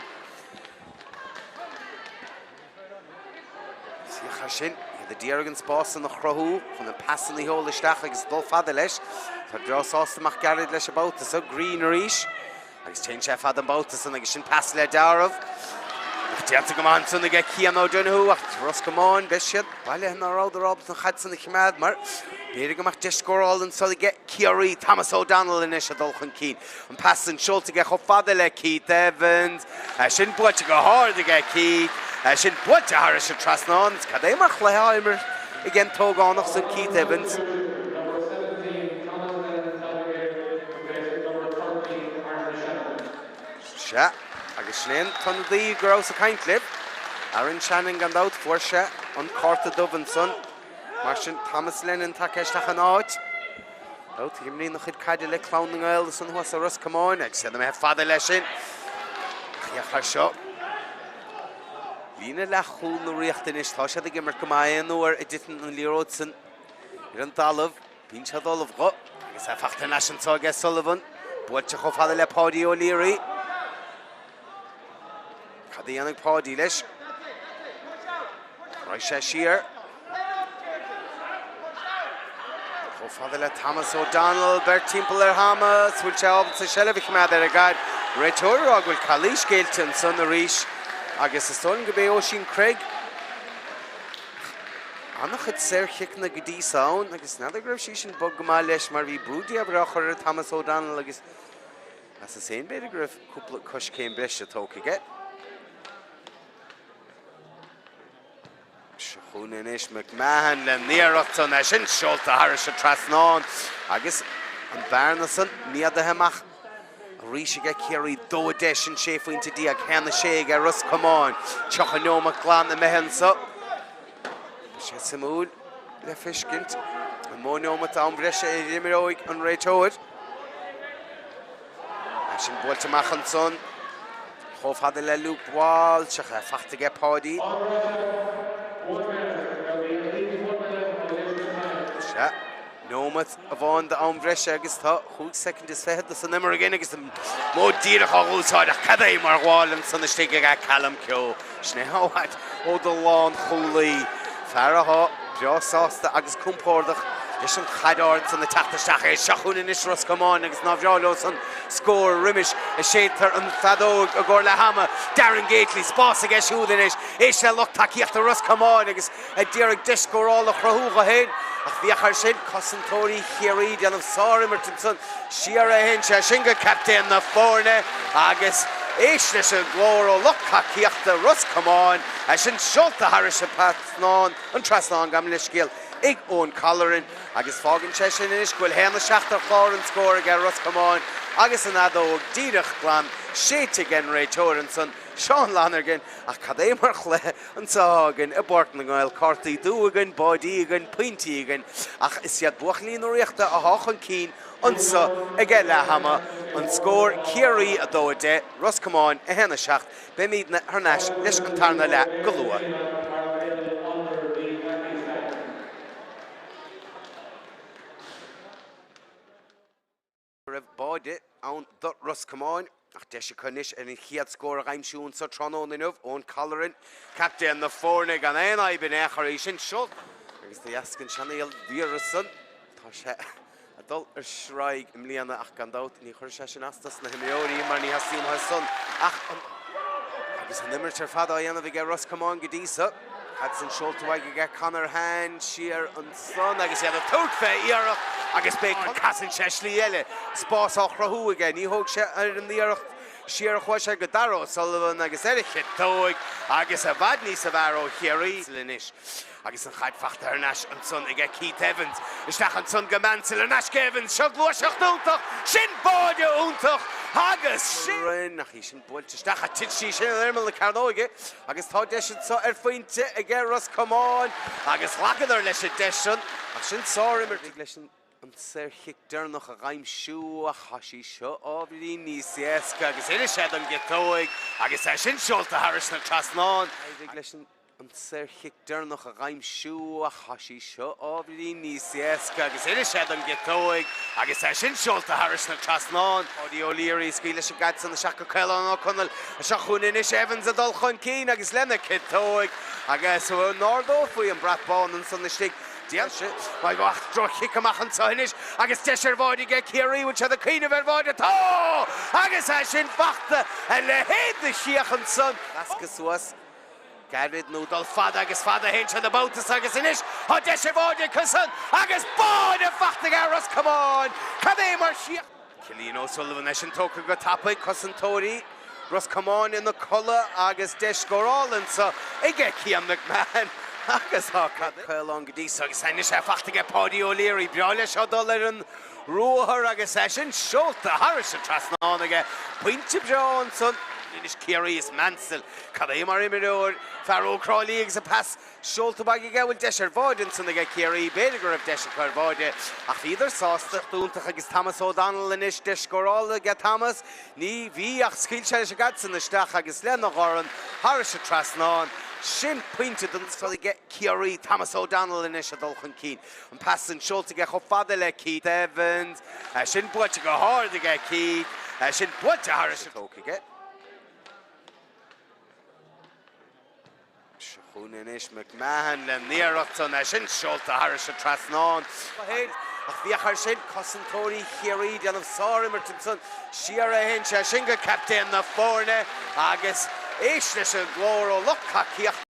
Féach air sin, iad a d'iarraidh an spás san a chruthú chun an pas san a sheoladh isteach agus dul fada leis. Tá breá sásta Mac Gearailt leis an babhta seo. Greene arís agus téann sé fada an babhta san agus sin pas le deáramh. Ach déanta go maith ansan aige Cian O'Donoghue ach Ros Comáin, beidh siad bailithe ná rabhadar ábalta an chaid san a choimeád mar b'fhéidir go mbeadh deis scórála anso aige Ciarraí. Thomas O'Donnell anois ag dul chun cinn. An pas san seolta aige chomh fada le Keith Evans. É sin buailte go hard aige Keith. É sin buailte thairis an trasnán. Is cad é mar chluiche á imirt ag an t-ógánach san Keith Evans. Sea, agus sin é an t-ionadaí go rabhas ag caint libh. Aaron Shannon gan dabht, fuair sé an cárta dubh ansan. Mar sin, Thomas Lennon tagtha isteach ina áit. Dabht, imríonn a chuid caide le Clann na nGael ansan thuas i Ros Comáin agus iad imithe fada leis sin. Féach air seo. Líne leathchúil na Ríochta anois, tá siad ag imirt go maith aon uair a dtiteann an liathróid san ar an dtalamh. Bíonn siad ullamh dho agus é fachta thar n-ais anso aige Sullivan. Buailte chomh fada le Páidí O'Leary. Cad a dhéanfaidh Páidí leis? Raghaidh sé siar. Chomh fada le Thomas O'Donnell, beirt timpeall ar Thomas, bhfuil sé ábalta seilbh a choimeád ar an gcaid. Réiteoir ag rá go bhfuil calaois géillte ansan arís agus is dóigh liom gurb é Oisín Craig. An-chuid saorchiceanna go dtí so ann agus n'fheadar go raibh sí sin bog go maith leis mar bhí brú diamhair á chur ar Thomas O'Donnell agus As is féin b'fhéidir go raibh cúpla coiscéim breise tógtha aige. Seo chugainn anois McMahon le n-iarracht san, é sin seolta thairis an trasnán agus an bearna san méadaithe amach arís aige Ciarraí 2 10 sin 16 phointe, 1 6 aige Ros Comáin. 30 neomat glan imithe anso. Beidh sé suimiúil le feiscint an mó neomat am bhreise a imreoidh an réiteoir. É sin buailte amach ansan chomh fada le Luke Walsh ach é fachta aige Páidí. Sea, neomat amháin d'am bhreise agus tá chúig soicind is fichead san imeartha againn agus an modh díreach á úsáid ach cad é mar ghabháil ansan istigh aige Callum Keogh. Sin é i bhfad ó do lánchúlaí, fear atá breá sásta agus compordach leis an chaid ard san ag teacht isteach. É seo chugainn anois Ros Comáin agus ná bhreá leo san scór roimis a séidtear an feadóg i gcomhair leath ama. Darren Gately, spás aige siúd anois. Éist le lucht tacaíochta Ros Comáin agus ag iarraidh deis scórála a chruthú dho féin. Ach féach air sin, cosantóirí Chiarraí ag déanamh sárimirt ansan. Siar a théann sé sin go captaen na foirne agus éist leis an nglór ó lucht tacaíochta Ros Comáin, é sin seolta thairis an trasnán, an trasnán, gabh mo leithscéal, ag Eoin Colleran agus fágann sé sin anois go bhfuil 1-7 ar chlár an scóir aige Ros Comáin agus an fheadóg díreach glan séidte ag an réiteoir ansan, Seán Lonergan. Ach cad é mar chluiche anseo againn i bPáirc na nGael, cártaí dubha againn, báidí againn, pointí againn, ach is iad buachaillí na Ríochta atá chun cinn anseo ag leath ama. An scór, Ciarraí 2, 10, Ros Comáin 1, 7. Beimidne thar n-ais leis an tarna leath go luath. Báide ann do Ros Comáin ach deis acu anois ar an chéad scór a dh'aimsiú anso tráthnóna inniu, Eoin Colleran, captaen na foirne gan aon fhadhb in aon chor í sin seolta agus de dheasca an seanfhíorus san tá sé ag dul ar strae i mbliana ach gan dabht ní chuirfidh sé sin as dos na himreoirí mar ní theastaíonn uathu san ach an Agus an imirt ar fad á dhéanamh aige Ros Comáin go dtí so. Caid san seolta uaidh aige Conor Hand siar ansan agus iad ag tabhairt fé iarracht agus beidh Casann sé slí eile, spás á chruthú aige. Ní thóg sé ar an iarracht siar a chuaigh sé go Darragh O'Sullivan agus ar a chiotóig agus i bhfad níosa bhfearr ó Chiarraí. Anois Agus an chaid fachta thar n-ais ansan aige Keith Evans. Isteach ansan go Mansell, ar n-ais go Evans. Seo gluaiseacht iontach! Sin báide iontach! Agus sin. Rinn, ach í sin buailte isteach ach thit sí sin ar imeall na cearnóige agus tá deis anso ar phointe aige Ros Comáin agus ghlacadar leis an deis san ach sin sár-imirt leis an an saorchic deireanach a dh'aimsiú ach tá sí seo ábhairín níos éasca agus oirfidh sé don gciotóig agus é sin seolta thairis an trasnán. Éirigh leis an. an saorchic deireanach a dh'aimsiú ach tá sí seo ábhairín níos éasca agus oirfidh sé don gciotóig agus é sin seolta thairis an trasnán. Páidí O'Leary scaoil leis an gcaid san isteach go Caolán Ó Conaill. Seo chugainn anois Evans ag dul chun cinn agus lena ciotóig agus an n-ardófaí an brat bán ansan istigh. Déan sé maith ach droch-chic amach anseo anois agus deis ar bháide aige Ciarraí, bhfuil siad ag cuimhneamh ar bháide? Tá! Agus é sin fachta, a leithéid de chríoch ansan. Lascadh suas. Gairid nó dul fada agus fada a théann sé na babhta so agus anois tá deis ar bháide acusan agus báide fachta aige Ros Comáin! Cad é mar chríoch! Cillian O'Sullivan, é sin tógtha go tapaidh, cosantóirí Ros Comáin ina codladh agus deis scórála anso aige Cian McMahon agus tá cad é. Caolán go dtí so agus anois é fachta aige Páidí O'Leary. Breá leis seo dul ar an ruathar agus é sin seolta thairis an trasnán aige. Pointe breá ansan. Anois Ciarraí is Mansell. Cad é mar imreoir, fear ó Thrá Lí agus an pas seolta uaidh aige, bhfuil deis ar bháide ansan aige Ciarraí, b'fhéidir go raibh deis acu ar bháide ach bhíodar sásta. Iontach agus Thomas O'Donnell anois, deis scórála aige Thomas, ní bhí ach scaoil sé leis an gcaid san isteach agus lena dhorn thairis an trasnán. Sin pointe don scoth aige Ciarraí, Thomas O'Donnell anois ag dul chun cinn. An pas san seolta aige chomh fada le Keith Evans, é sin buailte go hard aige Keith, é sin buailte thairis an tógtha aige. Seo chugainn anois McMahon lena iarracht san, é sin seolta thairis an trasnán. Ach féach air sin, cosantóirí Chiarraí ag déanamh sárimirt ansan. Siar a théann sé sin go captaen na foirne agus éist leis an nglór ó lucht tacaíochta.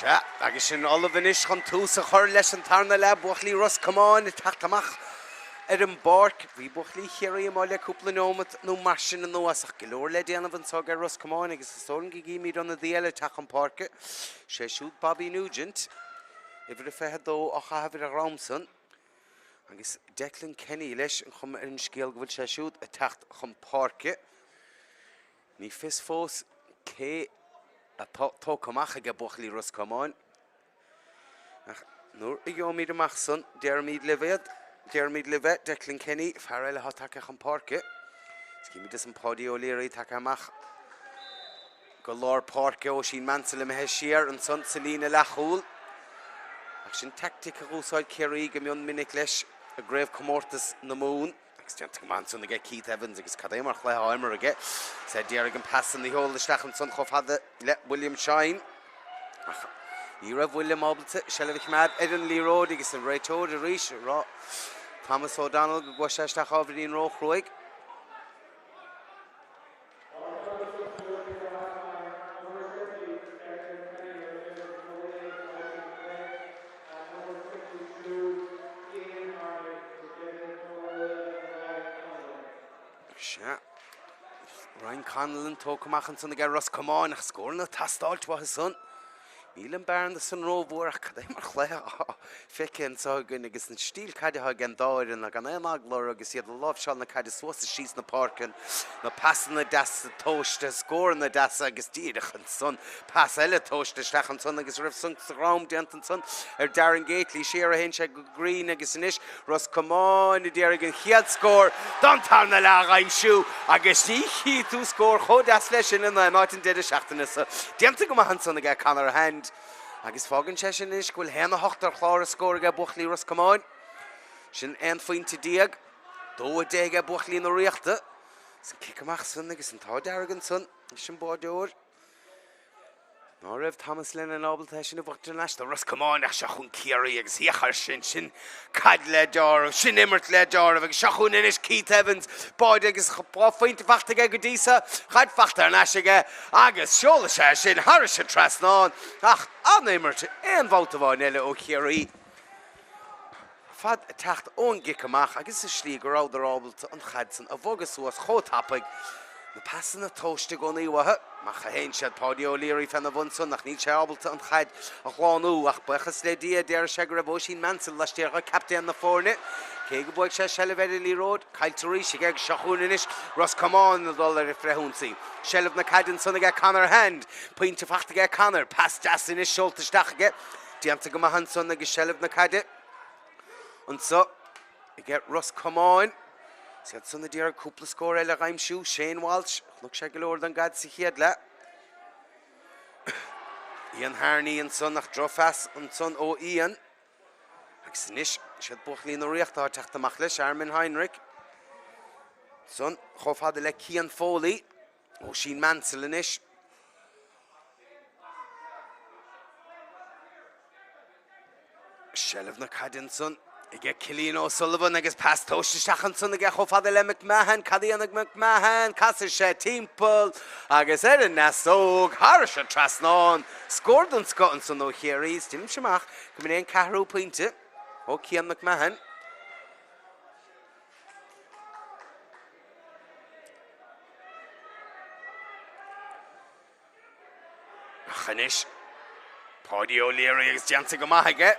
Sea, agus sin ullamh anois chun tús a chur leis an tarna leath, buachaillí Ros Comáin ag teacht amach ar an bpáirc. Bhí buachaillí Chiarraí amuigh le cúpla neomat nó mar sin anuas ach go leor le déanamh anseo ag Ros Comáin agus is dóigh liom go gcímid ionadaí eile ag teacht chun páirce, sé siúd Bobby Nugent, uimhir a 22 á chaitheamh ar a dhrom san agus Declan Kenny leis, an chuma ar an scéal go bhfuil sé siúd ag teacht chun páirce. Ní fios fós cé atá tógtha amach aige buachaillí Ros Comáin ach nuair a gheobhaimid amach san déarfaimid libh iad, déarfaimid libh é, Declan Kenny, fear eile atá tagtha chun páirce. Is címid ansan Páidí O'Leary tagtha amach go lár páirce, Oisín Mansell imithe siar ansan sa líne leathchúil. Ach sin teaictic a dh'úsáid Ciarraí go mion minic leis i gcraobhchomórtas na Mumhan. Agus déanta go maith ansan aige Keith Evans agus cad é mar chluiche á imirt aige. Is é d'iarraidh an pas san a sheoladh isteach ansan chomh fada le William Shine. Ach ní raibh William ábalta seilbh a choimeád ar an liathróid agus an réiteoir arís ag rá Thomas O'Donnell go gcuaigh sé isteach ábhairín róchruaidh. Sea. Ryan Connellan tógtha amach ansan aige Ros Comáin ach scóranna ag teastáilt uathu san. Níl an bearna san rómhór ach cad é mar chluiche atá feicthe anseo againn agus an stíl caide atá ag an dá fhoireann gan aon eagla orthu agus iad ag láimhseáil na caide suas is síos na páirce, na pasanna deasa tomhaiste, scóranna deasa agus díreach ansan pas eile tomhaiste isteach ansan agus a raibh sonc sa dhrom déanta ansan ar Darren Gately. Siar a théann sé go grinn agus anois Ros Comáin a d'iarraidh an chéad scór don tarna leath a aimsiú agus ní chífidh tú scór chomh deas leis sin in aon áit an deireadh seachtaine seo. Déanta go maith ansan aige Conor Hand agus fágann sé sin anois go bhfuil 1-8 ar chlár a scór aige buachaillí Ros Comáin. Sin 11 phointe, 2-10 aige buachaillí na Ríochta. Is an cic amach san agus an t-ádh dearg ansan leis an báideoir. Ná raibh Thomas Lennon ábalta é sin a bhaint thar n-ais do Ros Comáin ach seo chugainn Ciarraí agus féach air sin, sin caid le deáramh, sin imirt le deáramh agus seo chugainn anois Keith Evans, báide agus dhá phointe fachta aige go dtí seo, caid fachta thar n-ais aige agus seoladh sé sin thairis an trasnán ach an-imirt aon bhabhta amháin eile ó Chiarraí. fad ag teacht ón gcic amach agus sa slí go rabhadar ábalta an chaid san a bhogadh suas chomh tapaidh. Na pasanna tomhaiste i gcónaí uathu. Amach a théann siad, Páidí O'Leary féna bhun san ach níl sé ábalta an chaid a shlánú ach buíochas le Dia déarfaidh sé go raibh Oisín Mansell laistiar dhe, captaen na foirne. Cé go bhfuaigh sé seilbh ar an liathróid, caillte arís aige agus seo chugainn anois Ros Comáin ag dul ar an bhfrithionsaí. Seilbh na caide ansan aige Conor Hand. Pointe fachta aige Conor. Pas deas anois seolta isteach aige. Déanta go maith ansan agus seilbh na caide anso aige Ros Comáin. Is iad san a d'iarraidh cúpla scór eile a aimsiú. Shane Walsh, chonaic sé go leor den gcaid sa chéad leath. Ian Harney ansan ach drochphas ansan ó Ian. Agus anois, is iad buachaillí na Ríochta atá ag teacht amach leis, Armin Heinrich. Ansan chomh fada le Cian Foley. Oisín Mansell anois. Seilbh na caide ansan aige Cillian O'Sullivan agus pas tomhaiste isteach ansan aige chomh fada le McMahon. Cad a dhéanfaidh McMahon? Casfaidh sé timpeall agus ar an neasóg thairis an trasnán. Scór den scoth ansan ó Chiarraí. Is deinimse amach go mb'in é an ceathrú pointe ó Cian McMahon. Ach anois, Páidí O'Leary agus déanta go maith aige.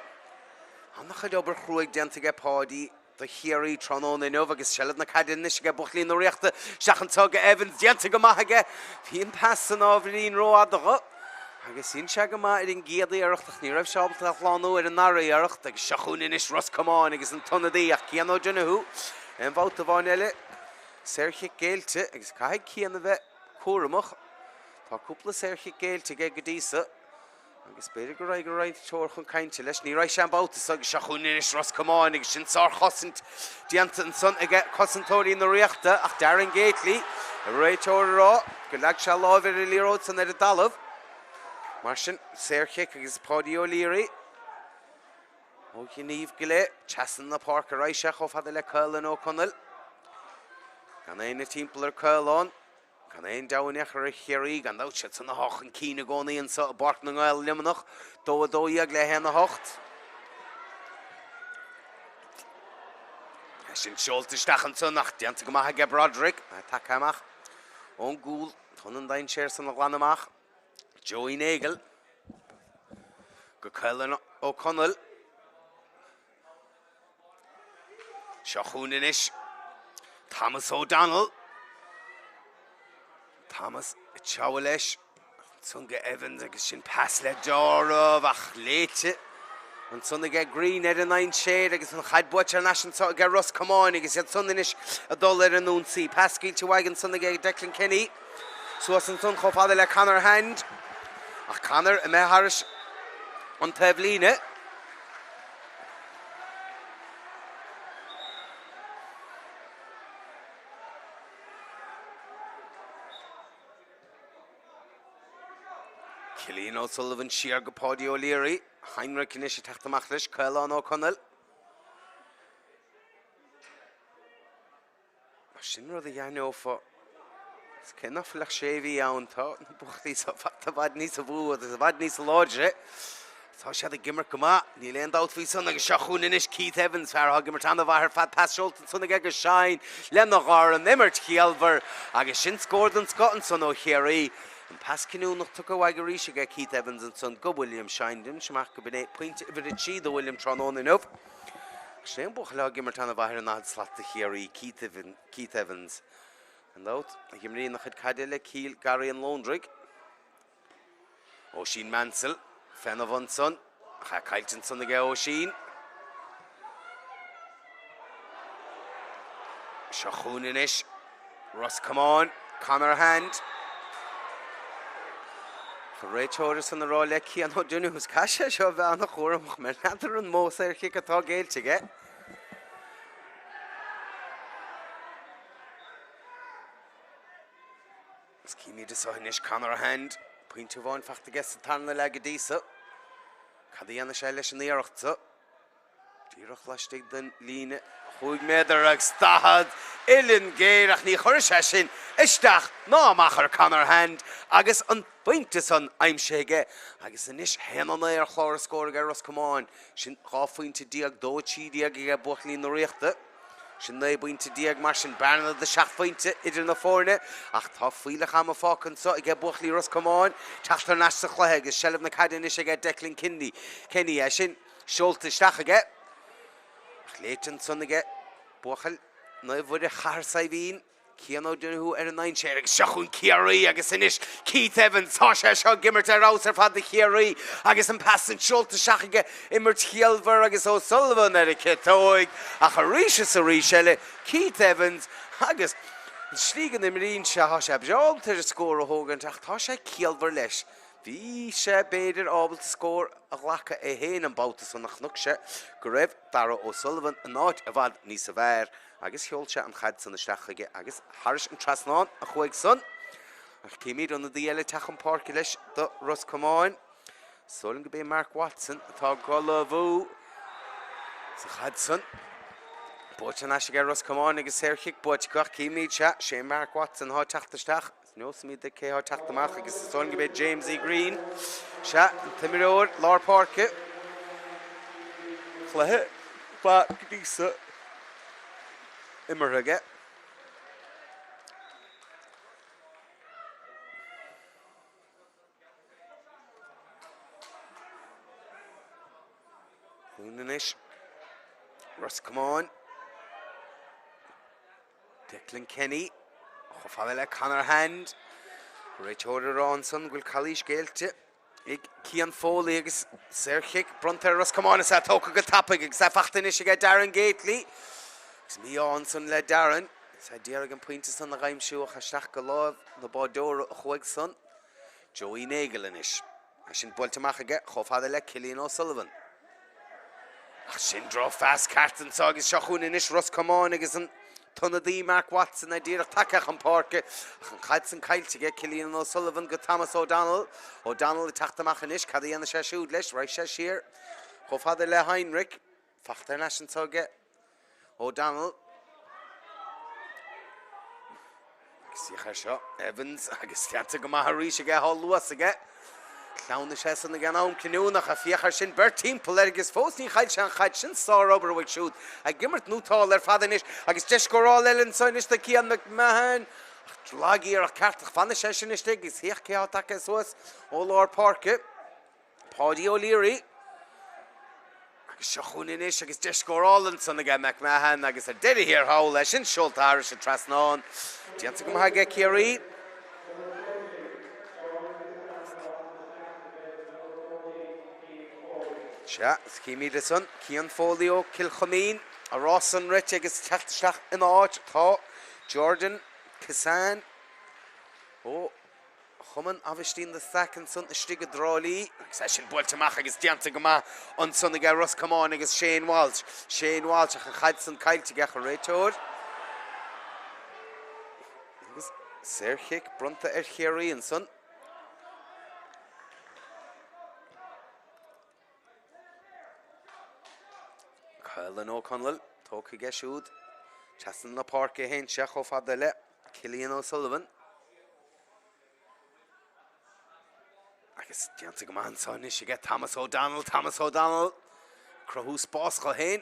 An-chuid obair chruaidh déanta aige Páidí do Chiarraí tráthnóna inniu agus seilbh na caide anois aige buachaillí na Ríochta isteach anseo go Evans déanta go maith aige. Bhí an pas san ábhairín rófhada dho agus dhein sé go maith ar an gcéad iarracht ach ní raibh sé ábalta a shlánú ar an ndara iarracht agus seo chugainn anois Ros Comáin agus an t-ionadaí ach Cian O'Donoghue aon bhabhta amháin eile saorchic géillte agus caithfidh Cian a bheith cúramach. Tá cúpla saorchic géillte aige go dtí so. Agus b'fhéidir go raghaidh an réiteoir chun cainte leis. Ní raghaidh sé an babhta so agus seo chugainn anois Ros Comáin agus sin sárchosaint déanta ansan aige cosantóirí na Ríochta ach Darren Gately, an réiteoir ag rá gur leag sé láimh ar an liathróid san ar an dtalamh. Mar sin, saorchic agus Páidí O'Leary ó ghníomh go leith trasna na páirce ar aghaidh sé chomh fada le Caolán Ó Conaill. Gan éinne timpeall ar Caolán. Gan aon deabhadh in aon chor ar Chiarraí, gan dabht, siad san atá chun cinn i gcónaí anseo i bPáirc na nGael, Luimneach, 2 12 le 1 8. É sin seolta isteach ansan ach déanta go maith aige Broderick. É tagtha amach ón gcúl chun an dainséar san a ghlanadh amach. Joey Nagle go Caolán Ó Conaill. Seo chugainn anois Thomas O'Donnell. Thomas ag treabhadh leis ansan go Evans agus sin pas le deáramh ach léite ansan aige Green ar an dainséar agus an chaid buaite thar n-ais anso aige Ros Comáin agus iad san anois ag dul ar an ionsaí. Pas scaoilte uaidh ansan aige Declan Kenny. Suas ansan chomh fada le Conor Hand ach Conor imithe thairis an taobhlíne. Cillian O'Sullivan siar go Páidí O'Leary. Heinrich anois ag teacht amach leis, Caolán Ó Conaill. Sin rud a dheimhneofá. Is cé nach bhfuil ach sé mhí ann, tá na buachaillí seo faighte i bhfad níosa mhó agus i bhfad níosa láidre. Tá siad ag imirt go maith, níl aon dabht faoi san agus seo chugainn anois Keith Evans, fear atá ag imirt an-mhaith ar fad, pas seolta ansan aige go Shine lena dhorn, imirt chiallmhar agus sin scór den scoth ansan ó Chiarraí. An pas cinniúnach tugtha uaidh arís aige Keith Evans ansan go William Shine. Deirimse amach go b'in é pointe uimhir a 3 do William tráthnóna inniu. Sin é an buachaill atá ag imirt an-mhaith ar an ndaichead slat do Chiarraí, Keith Evans. Gan dabht, ag imríonn a chuid caide le Cill Garraí an Lóndraigh. Oisín Mansell féna bhun san, ach é caillte ansan aige Oisín. Seo chugainn anois Ros Comáin, Conor Hand. An réiteoir ansan ag rá le Cian O'Donoghue, caithfidh sé seo a bheith an-chúramach mar n'fheadar an mó saorchic atá géillte aige. Is címid anseo anois Conor Hand, pointe amháin faighte aige sa tarna leath go dtí so. Cad a dhéanfaidh sé leis an iarracht so? Díreach laistigh den líne chúig méadar agus 40 uillinn géar ach ní chuirfidh sé sin isteach ná amach ar Conor Hand agus an pointe san aimsithe aige agus anois 1-9 ar chlár na scór aige Ros Comáin. Sin 12 phointe, 2-13 aige buachaillí na Ríochta. Sin 19 bpointe mar sin, bearna de sheacht bpointe idir na foirne ach tá fuílleach ama fágtha anseo aige buachaillí Ros Comáin teacht thar n-ais sa chluiche agus seilbh na caide anois aige Declan Kenny. Kenny é sin. Seolta isteach aige. Ach léite ansan aige buachaill Naomh Mhuire Chathair Saidhbhín, Cian O'Donoghue ar an ndainséar agus seo chugainn Ciarraí agus anois Keith Evans. Tá sé seo ag imirt ar fheabhas ar fad do Chiarraí agus an pas san seolta isteach aige, imirt chiallmhar agus O'Sullivan ar a chiotóig ach arís is arís eile Keith Evans agus an slí go n-imríonn sé, tá sé breá ábalta ar an scór a thógaint ach tá sé ciallmhar leis. Bhí sé, b'fhéidir, ábalta scór a ghlacadh é féin an babhta san ach chonaic sé go raibh Darragh O'Sullivan in áit i bhfad níosa bhfearr agus sheol sé an chaid san isteach chuige agus thairis an trasnán a chuaigh san. Ach címid ionadaí eile ag teacht chun páirce leis do Ros Comáin. Is dóigh liom gurb é Mark Watson atá ag ullmhú sa chaid san. Buaite thar n-ais aige Ros Comáin agus saorchic buaite acu ach címid, sea, sé Mark Watson atá ag teacht isteach. Neosfaimid duit cé atá ag teacht amach agus is dóigh liom gurb é Jamesie Greene. Sea, an t-imreoir lár páirce. Cluiche maith go dtí so imeartha aige. Chugainn anois Ros Comáin. Declan Kenny chomh fada le Conor Hand. Réiteoir ag rá ansan go bhfuil calaois géillte ag Cian Foley agus saorchic bronnta ar Ros Comáin is é tógtha go tapaidh agus é faighte anois aige Darren Gately. Agus mí-ádh ansan le Darren. Is é d'iarraidh an pointe san a dh'aimsiú ach isteach go láimh na báideora a chuaigh san. Joey Nagle anois. É sin buailte amach aige chomh fada le Cillian O'Sullivan. Ach sin drochphas ceart anseo agus seo chugainn anois Ros Comáin agus an t-ionadaí Mark Watson é díreach tagtha chun páirce ach an chaid san caillte aige Cillian O'Sullivan go Thomas O'Donnell. O'Donnell ag teacht amach anois, cad a dhéanfaidh sé siúd leis? Raghaidh sé siar chomh fada le Heinrich. Faighte thar n-ais anseo aige O'Donnell. Agus féach air seo, Evans, agus déanta go maith arís aige, tá luas aige. Shleamhnaigh sé san ag an am cinniúnach, ach féach air sin, beirt timpeall air agus fós ní chaill sé an chaid. Sin sárobair uaidh siúd. Ag imirt nótálta ar fad anois agus deis scórála eile anso anois do Cian McMahon. Ach lagiarracht ceart ach fanfaidh sé sin istigh agus féach cé atá tagtha suas ó lár páirce. Páidí O'Leary. Agus seo chugainn anois agus deis scórála ansan aige McMahon agus ar deireadh thiar thall é sin seolta thairis an trasnán. Déanta go maith aige Ciarraí. Sea, is címid ansan Cian Foley ó Cill Choimín, a rás san rite agus teacht isteach ina áit tá Jordan Kissane ó Chumann Aibhistín de Staic ansan istigh i dTrá Lí agus é sin buailte amach agus déanta go maith ansan aige Ros Comáin agus Shane Walsh. Shane Walsh ach an chaid san caillte aige ach an réiteoir agus saorchic bronnta ar Chiarraí ansan. Caolan Ó Conaill tógtha aige siúd trasna na páirce a théann sé chomh fada le Cillian O'Sullivan. Agus déanta go maith anso anois aige Thomas O'Donnell, Thomas O'Donnell ag cruthú spás dho féin.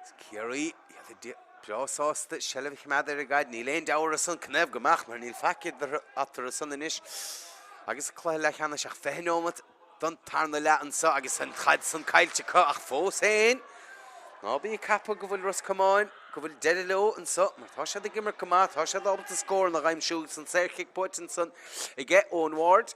Is Ciarraí, iad breá sásta seilbh a choimeád ar an gcaid. Níl aon deabhradh san canathaobh go mbeadh mar níl faic idir eatarthu san anois agus cluiche leathcheannais ach 20 neomat don tarna leath anso agus an chaid san caillte acu ach fós féin, ná bí ag ceapadh go bhfuil Ros Comáin, go bhfuil deireadh leo anso mar tá siad ag imirt go maith, tá siad ábalta scóranna a dh'aimsiú agus an saorchic buaite ansan aige Eoin Ward.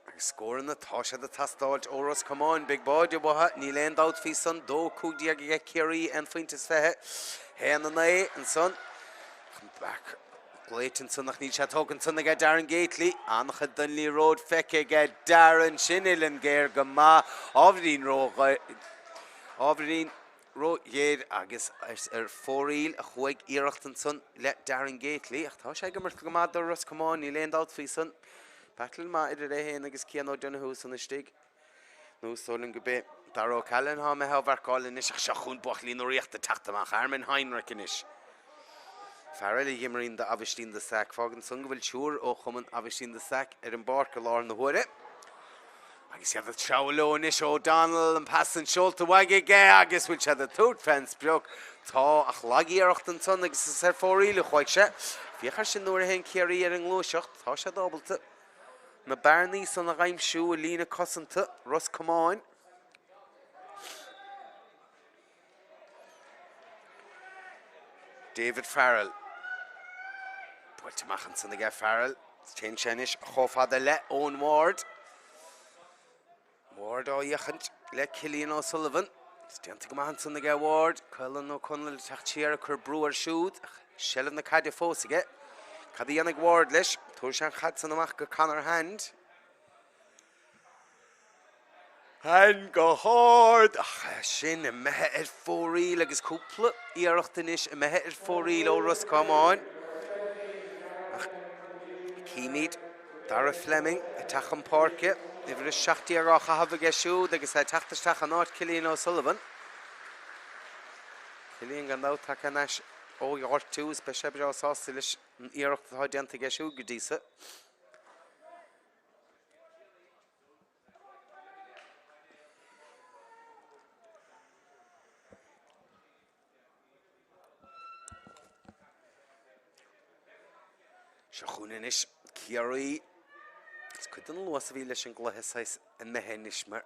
Agus scóranna, tá siad ag teastáilt ó Ros Comáin. Beidh báide uathu, níl aon dabht faoi san. 2, 15 aige Ciarraí, 1 phointe is 20. 1, 9 ansan. An bac glaoite ansan ach níl sé tógtha ansan aige Darren Gately. An-chuid den liathróid feicthe aige Darren. Sin uillinn géar go maith. Ábhairín ró ábhairín ró-ghéar agus ar fóraoil a chuaigh iarracht ansan le Darren Gately ach tá sé ag imirt go maith do Ros Comáin, níl aon dabht faoi san. Battle maith idir é féin agus Cian O'Donoghue san istigh. Nó is dóigh liom go b'é Dara O'Callaghan atá imithe ó mharcáil anois ach seo chugainn buachaillí na Ríochta ag teacht amach. Armin Heinrich anois. Fear eile a dh'imríonn do Aibhistín de Staic. Fágann san go bhfuil triúr ó chumann Aibhistín de Staic ar an bpáirc i láthair na huaire. Agus iad ag treabhadh leo anois, O'Donnell, an pas san seolta uaidh aige agus bhfuil siad ag tabhairt fén sprioc? Tá, ach lag-iarracht ansan agus is ar fóraoil a chuaigh sé. Féach air sin nuair a théann Ciarraí ar an ngluaiseacht, tá siad ábalta na bearnaí san a dh'aimsiú i líne cosanta Ros Comáin. David Farrell. Buailte amach ansan aige Farrell. Téann sé anois chomh fada le Eoin Ward. Ward á fhéachaint le Cillian O'Sullivan. Is déanta go maith ansan aige Ward. Caolan Ó Conaill ag teacht siar ag cur brú air siúd. Ach seilbh na caide fós aige. Cad a dhéanfaidh Ward leis? Tabharfaidh sé an chaid san amach go Conor Hand. Hand go hard ach é sin imithe ar fóraoil agus cúpla iarracht anois imithe ar fóraoil ó Ros Comáin. Ach címid Dara Fleming ag teacht chun páirce, uimhir 17 á chaitheamh aige siúd agus é ag teacht isteach in áit Cillian O'Sullivan. Cillian gan dabht tagtha ar ais ó ghortú is beidh sé breá sásta leis an iarracht atá déanta aige siúd go dtí so. Seo chugainn anois Ciarraí. Is cuid den luas a bhí leis an gcluiche saghas imithe anois mar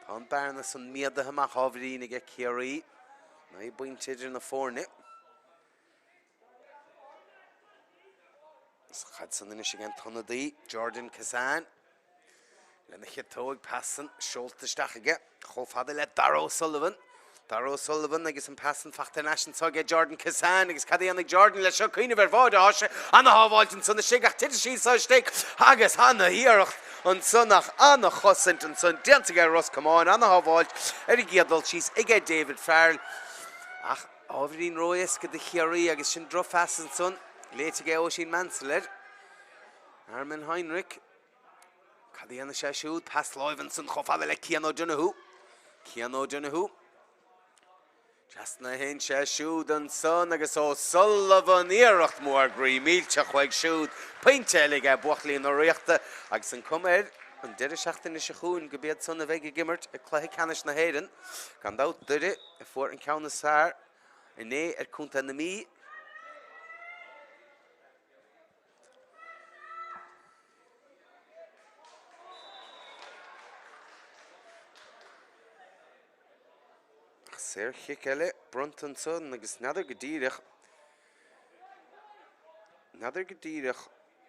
tá an bearna san méadaithe amach ábhairín aige Ciarraí. 9 bpointe idir na foirne. Is an chaid san anois ag an t-ionadaí, Jordan Kissane, lena chiotóig, pas san seolta isteach aige chomh fada le Dara O'Sullivan. Dara O'Sullivan agus an pas san fachta thar n-ais anso aige Jordan Kissane agus cad a dhéanfaidh Jordan leis seo? Cuimhneamh ar bháide atá sé, ana-shábháilt ansan istigh ach titfidh sí so istigh agus ana-iarracht ansan ach ana-chosaint ansan déanta aige Ros Comáin, ana-shábháilt ar an gcéad dul síos aige David Farrell ach Ábhairín ró-éasca do Chiarraí agus sin drochphas ansan, léite aige Oisín Mansell air. Armin Heinrich. Cad a dhéanfaidh sé siúd? Pas láimhe ansan chomh fada le Cian O'Donoghue. Cian O'Donoghue. Trasna a théann sé siúd ansan agus O'Sullivan iarracht mhór groí millteach uaidh siúd. Pointe eile aige buachaillí na Ríochta agus an cuma air an deireadh seachtaine seo chugainn go b'iad san a bheidh ag imirt i cluiche ceannais na hÉireann. Gan dabht Doire a fuair an ceann is fearr inné ar Contae na Mí. Saorchic eile bronnta ansan agus n'fheadar go díreach, n'fheadar go díreach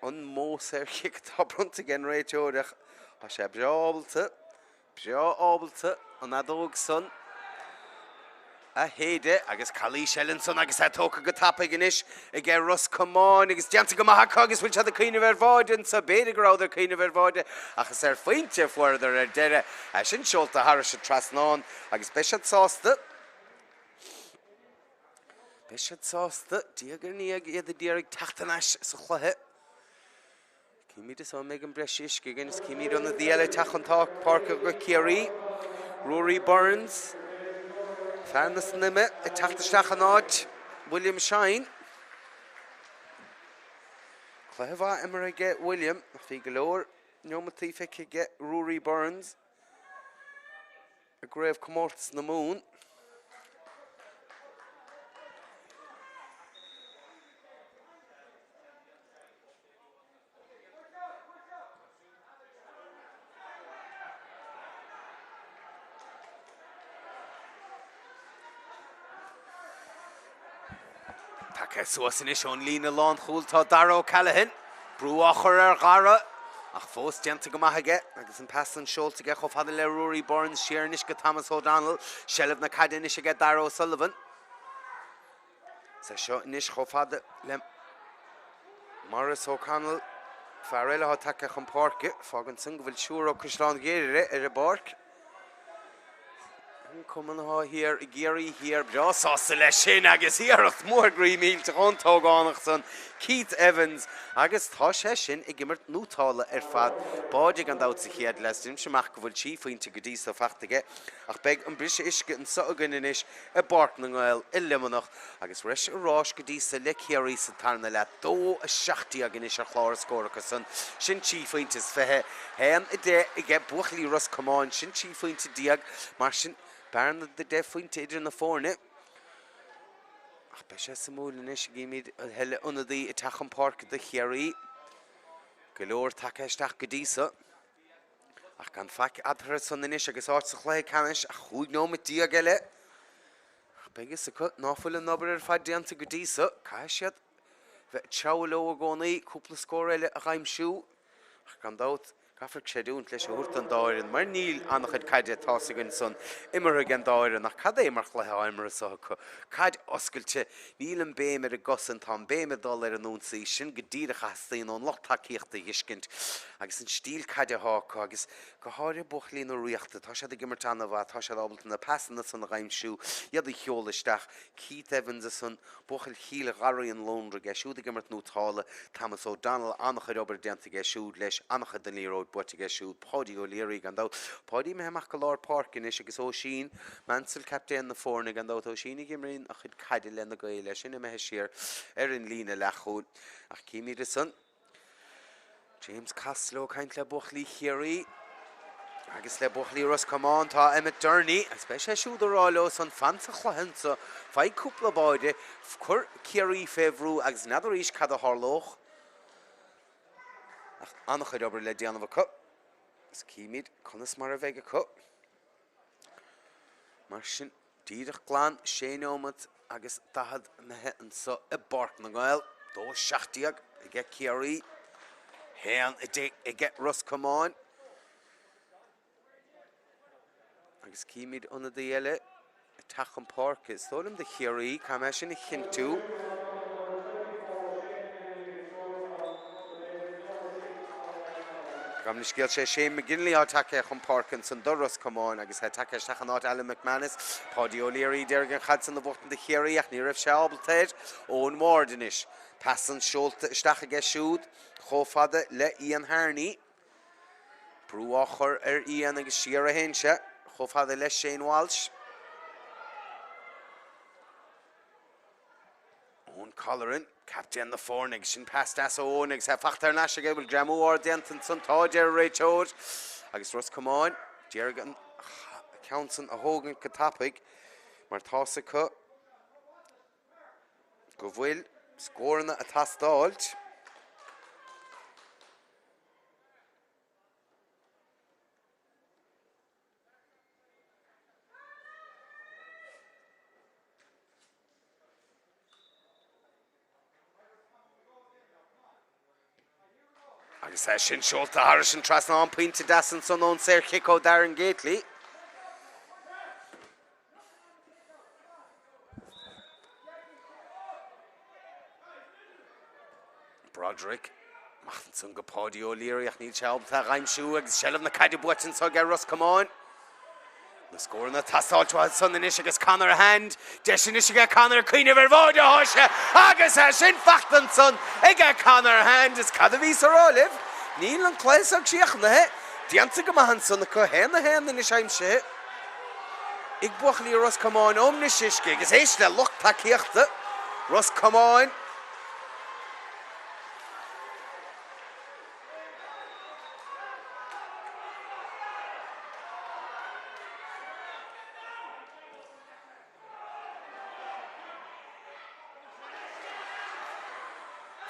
an mó saorchic atá bronnta ag an réiteoir ach tá sé breá ábalta Breá ábalta an fheadóg san a shéideadh agus calaois eile ansan agus é tógtha go tapaidh anois aige Ros Comáin agus déanta go maith acu agus bhfuil siad ag cuimhneamh ar bháide anso? B'fhéidir go rabhadar ag cuimhneamh ar bháide ach is ar phointe a fuaireadar ar deireadh. É sin seolta thairis an trasnán agus beidh siad sásta. Beidh siad sásta diaidh ar ndiaidh iad ag iarraidh teacht thar n-ais sa chluiche. Címid is an mbeidh an breis uisce againn is címid ionadaí eile ag teacht chun páirce do Chiarraí. Ruairí Burns, fear na Snaidhme, ag teacht isteach in áit William Shine. Cluiche mhaith imeartha aige William ach bhí go leor neomataí feicthe aige Ruairí Burns i gCraobhchomórtas na Mumhan. Tagtha suas anois ón líne lánchúil tá Dara O'Callaghan. Brú á chur ar Dhara ach fós déanta go maith aige agus an pas san seolta aige chomh fada le Ruairí Burns. Siar anois go Thomas O'Donnell. Seilbh na caide anois aige Dara O'Sullivan. Is é seo anois chomh fada le Maurice O'Connell, fear eile atá tagtha chun páirce. Fágann san go bhfuil triúr ó Caisleán Ghriaire ar an bpáirc. An cumann atá thiar i gCiarraí Thiar breá sásta leis sin agus iarracht mhór groí millteach ón t-ógánach san, Keith Evans, agus tá sé sin ag imirt nótála ar fad. Báide gan dabht sa chéad leath. Deinimse amach go bhfuil trí phointe go dtí so fachta aige ach beidh an briseadh uisce anso againn anois i bPáirc na nGael i Luimneach agus breis aráis go dtí so le Ciarraí sa tarna leath. 2, 17 anois ar chlár an scóir acu san, sin trí phointe is 20, 1, 10 aige buachaillí Ros Comáin, sin 13 phointe, mar sin bearna de 10 phointe idir na foirne. Ach beidh sé suimiúil anois, gcímid a thuilleadh ionadaí ag teacht chun páirce do Chiarraí. Go leor tagtha isteach go dtí so. Ach gan faic eatarthu san anois agus áit sa chluiche ceannais ach 15 nóimeat eile. Ach beidh fhios acu ná fuil an obair ar fad déanta go dtí so. Caithfidh siad bheith ag treabhadh leo i gcónaí, cúpla scór eile a dh'aimsiú. Ach gan dabht, caithfear creidiúint leis a thabhairt don dá fhoireann mar níl an-chuid caide tá's againn san imeartha ag an dá fhoireann. Ach cad é mar chluiche á imeartha so acu? Caid oscailte, níl an béim ar an gcosaint, tá an béim ag dul ar an ionsaí. Sin go díreach a theastaíonn ón lucht tacaíochta a dh'fheiscint. Agus an stíl caide atá acu, agus go háirithe buachaillí na Ríochta, tá siad ag imirt an-mhaith, tá siad ábalta na pasanna san a dh'aimsiú, iad a sheoladh isteach. Keith Evans ansan, buachaill Chill Gharraí an Lóndra, aige siúd ag imirt nótála, Thomas O'Donnell, an-chuid obair déanta aige siúd leis, an-chuid den liathróid buaite aige siúd, Páidí O'Leary gan dabht. Páidí imithe amach go lár páirce anois agus Oisín Mansell, captaen na foirne gan dabht, Oisín a dh'imríonn a chuid caide le na Gaeil, é sin imithe siar ar an líne leathchúil. Ach címid ansan. James Costello ag caint le buachaillí Chiarraí agus le buachaillí Ros Comáin tá Emmet Durney agus beidh sé siúd ag rá leo san fan sa chluiche anso, faigh cúpla báide, cuir Ciarraí fé bhrú agus n'fheadar arís cad a tharlódh ach an-chuid obair le déanamh acu agus címid conas mar a bheidh acu. Mar sin. Díreach glan sé neomat agus 40 imithe anso i bPáirc na nGael. 2, 17 aige Ciarraí, 1, 10 aige Ros Comáin. Agus címid ionadaí eile ag teacht chun páirce. Is dóigh liom do Chiarraí, caithfidh mé sin a chinntiú. Gabh mo leithscéal, sé Shane McGinley atá tagtha chun páirce ansan do Ros Comáin agus é tagtha isteach in áit Alan McManus. Páidí O'Leary d'iarraidh an chaid san a bhuachtaint do Chiarraí ach ní raibh sé ábalta air. Eoin Ward anois. Pas san seolta isteach aige siúd chomh fada le Ian Harney. Brú á chur ar Ian agus siar a théann sé chomh fada le Shane Walsh. Eoin Colleran, captaen na foirne agus sin pas deas ó Eoin agus é fachta thar n-ais aige, bhfuil greamú ard déanta ansan, tá a deir an réiteoir agus Ros Comáin d'iarraidh an ceann san a thógaint go tapaidh mar tá's acu go bhfuil scóranna a' teastáilt. Agus é sin seolta thairis an trasnán, pointe deas ansan ón saorchic ó Darren Gately. Broderick, amach ansan go Páidí O'Leary ach níl sé ábalta é a dh'aimsiú agus seilbh na caide buaite anso aige Ros Comáin. Na scóranna ag teastáilt uathu san anois agus Conor Hand, deis anois aige Conor cuimhneamh ar bháide atá sé agus é sin fachta ansan aige Conor Hand. Is cad a bhíos a rá libh? Níl an cluiche so críochnaithe. Déanta go maith ansan acu, 1-1 anois aimsithe ag buachaillí Ros Comáin ó Mhnisisce agus éist le lucht tacaíochta Ros Comáin.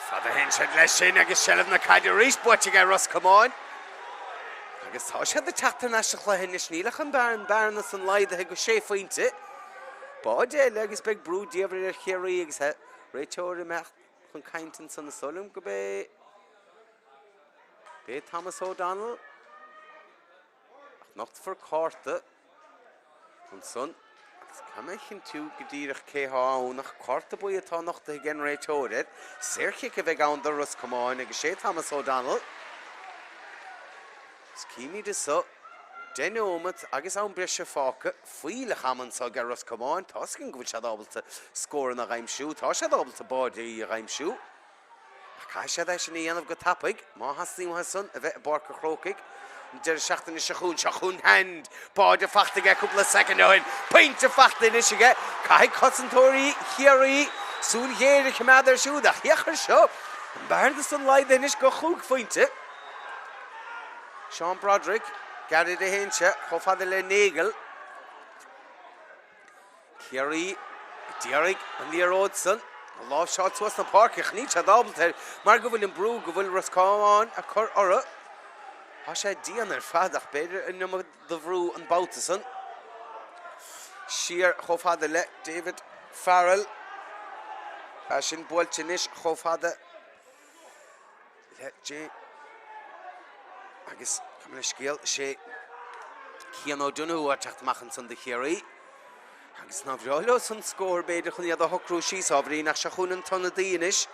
Fad a théann siad leis sin agus seilbh na caide arís buaite aige Ros Comáin. Agus tá siad ag teacht thar n-ais sa chluiche anois, níl ach an bearna san laghdaithe go sé phointe. Báide eile agus beidh brú diamhair ar Chiarraí agus réiteoir ag imeacht chun cainte ansan is dóigh liom go b'é b'é Thomas O'Donnell ach nochtfar cárta ansan agus caithfidh mé a chinntiú go díreach cé thá ann ach cárta buí atá nochtaithe ag an réiteoir air. Saorchic a bheidh ann do Ros Comáin agus sé Thomas O'Donnell. Is címid anso 10 neomat agus am breise fágtha. Fuílleach ama anso ag Ros Comáin. Tá's againn go bhfuil siad ábalta scóranna a dh'aimsiú. Tá siad ábalta báidí a dh'aimsiú. Ach caithfidh siad é sin a dhéanamh go tapaidh má theastaíonn uathu san a bheith i bPáirc an Chrócaigh an deireadh seachtaine seo chugainn. Seo chugainn Hand. Báide fachta aige cúpla soicind ó shin. Pointe fachta anois aige. Caithfidh cosantóirí Chiarraí súil ghéar a choimeád air siúd. Ach féach air seo. An bearna san laghdaithe anois go chúig phointe. Seán Broderick, gairid a théann sé chomh fada le Nagle. Ciarraí ag d'iarraidh an liathróid san a láimhseáil suas na páirce ach níl siad ábalta air mar go bhfuil an brú go bhfuil Ros Comáin ag cur orthu. Tá sé dian ar fad ach b'fhéidir an iomad de bhrú an babhta san. Siar chomh fada le David Farrell. É sin buailte anois chomh fada le Jay agus gabh mo leithscéal, is é Cian O'Donoghue ag teacht amach ansan do Chiarraí agus nár bhreá leo san scór b'fhéidir chun iad a shocrú síos ábhairín ach seo chugainn an t-ionadaí anois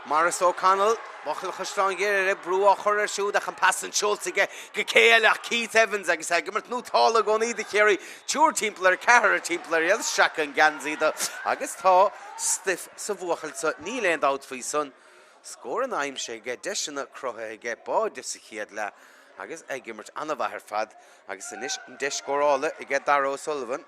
Maurice O'Connell, buachaill Chaisleán Ghriaire, brú á chur air siúd ach an pas san seolta aige go cé eile ach Keith Evans agus é ag imirt nótálta i gcónaí do Chiarraí, triúr timpeall air, ceathrar timpeall air, iad sracadh an geansaí do agus tá stuif sa bhuachaill so, níl aon dabht faoi san. Scóranna aimsithe aige, deiseanna cruthaithe aige, báide sa chéad leath agus ag imirt an-mhaith ar fad agus anois an deis scórála aige Darragh O'Sullivan.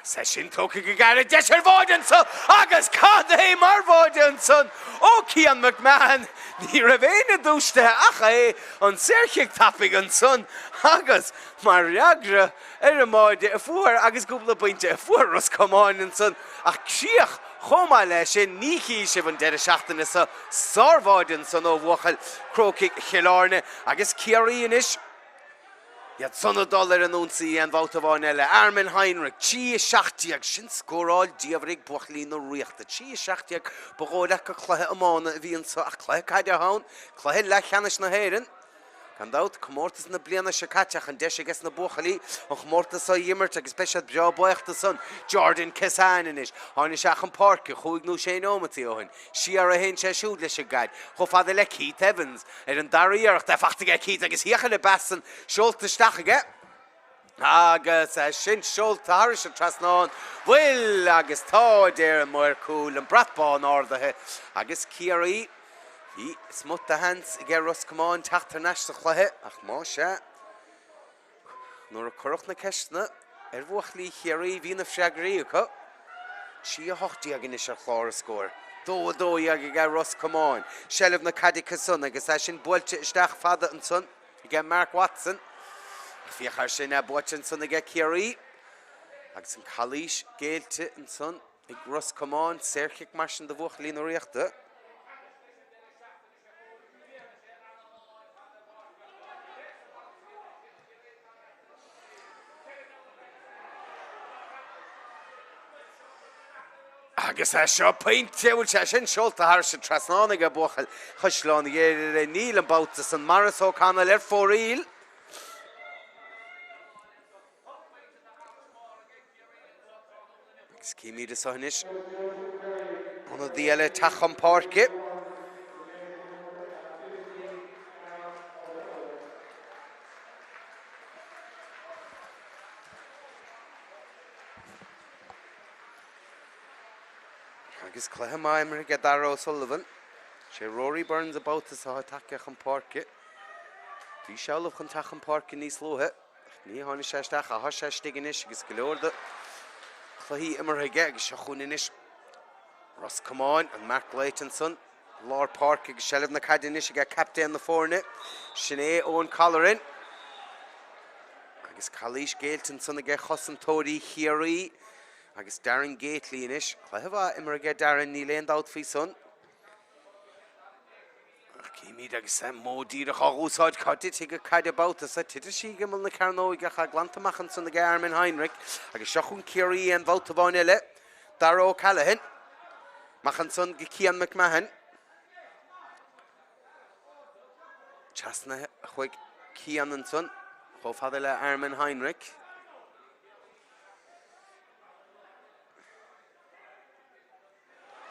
Agus é sin tógtha go gairid, deis ar bháide anso agus cad é mar bháide ansan ó Cian McMahon! Ní raibh éinne dúisithe ach é, an saorchic tapaidh ansan agus Mar fhreagra ar an mbáide a fuair agus cúpla pointe a fuair Ros Comáin ansan ach críoch chomh maith leis sin, ní chífidh sibh an deireadh seachtaine seo sárbháide ansan ó bhuachaill Crócaigh Chill Airne agus Ciarraí anois. Iad san ag dul ar an ionsaí aon bhabhta amháin eile. Armin Heinrich, 3, 17, sin scóráil diamhair ag buachaillí na Ríochta. 3, 17, ba dhóigh leat gur cluiche iomána a bhí anso ach cluiche caide atá ann, cluiche leathcheannais na hÉireann. Gan dabht, comórtas na bliana seo caite ach an deis ages na buachaillí an chomórtas seo a imirt agus beidh siad breá buíoch de san. Jordan Kissane anois. Tháinig sé chun páirce chúig nó sé neomataí ó shin. Siar a théann sé siúd leis an gcaid, chomh fada le Keith Evans. Ar an dara iarracht, é fachta aige Keith agus féach ar an bpas san seolta isteach aige. Agus é sin seolta thairis an trasnán, bhfuil agus tá, a deir an maor cúil, an brat bán ardaithe agus Ciarraí. Bhí smut de sheans aige Ros Comáin teacht thar n-ais sa chluiche ach más ea, nuair a cuireadh na ceisteanna ar bhuachaillí Chiarraí bhí na freagraí acu. 3-18 anois ar chlár an scóir. 2-12 aige Ros Comáin. Seilbh na caide acu san agus é sin buailte isteach fada ansan. aige Mark Watson. Ach féach air sin, é buaite ansan aige Ciarraí. Agus an calaois géillte ansan ag Ros Comáin. Saorchic mar sin do bhuachaillí na Ríochta. Agus é seo pointe, bhfuil sé sin seolta thairis an trasnán aige buachaill Chaisleán Ghriaire. Níl an babhta san Maurice O'Connell ar fóraoil. Agus címid anseo anois ionadaí eile ag teacht chun páirce. Agus cluiche maith imeartha aige Darragh O'Sullivan. Sé Rory Burns an babhta seo atá tagtha chun páirce. Bhí sé ullamh chun teacht chun páirce níos luaithe ach ní tháinig sé isteach. Ach tá sé istigh anois agus go leor de chluichí imeartha aige agus seo chugainn anois Ros Comáin, an marc glaoite ansan. Lár páirce agus seilbh na caide anois aige captaen na foirne, sin é Eoin Colleran. Agus calaois géillte ansan aige chosantóirí Chiarraí agus Darren Gately anois. Cluiche mhaith imeartha aige Darren, níl aon dabht faoi san. Ach címid agus modh díreach á úsáid cá dtitfidh an caid an babhta seo. Titfidh sí ag imeall na cearnóige ach é glanta amach ansan aige Armin Heinrich. Agus seo chugainn Ciarraí aon bhabhta amháin eile. Darragh O'Callaghan. Amach ansan go Cian McMahon. Trasna chuig Cian ansan, chomh fada le Armin Heinrich.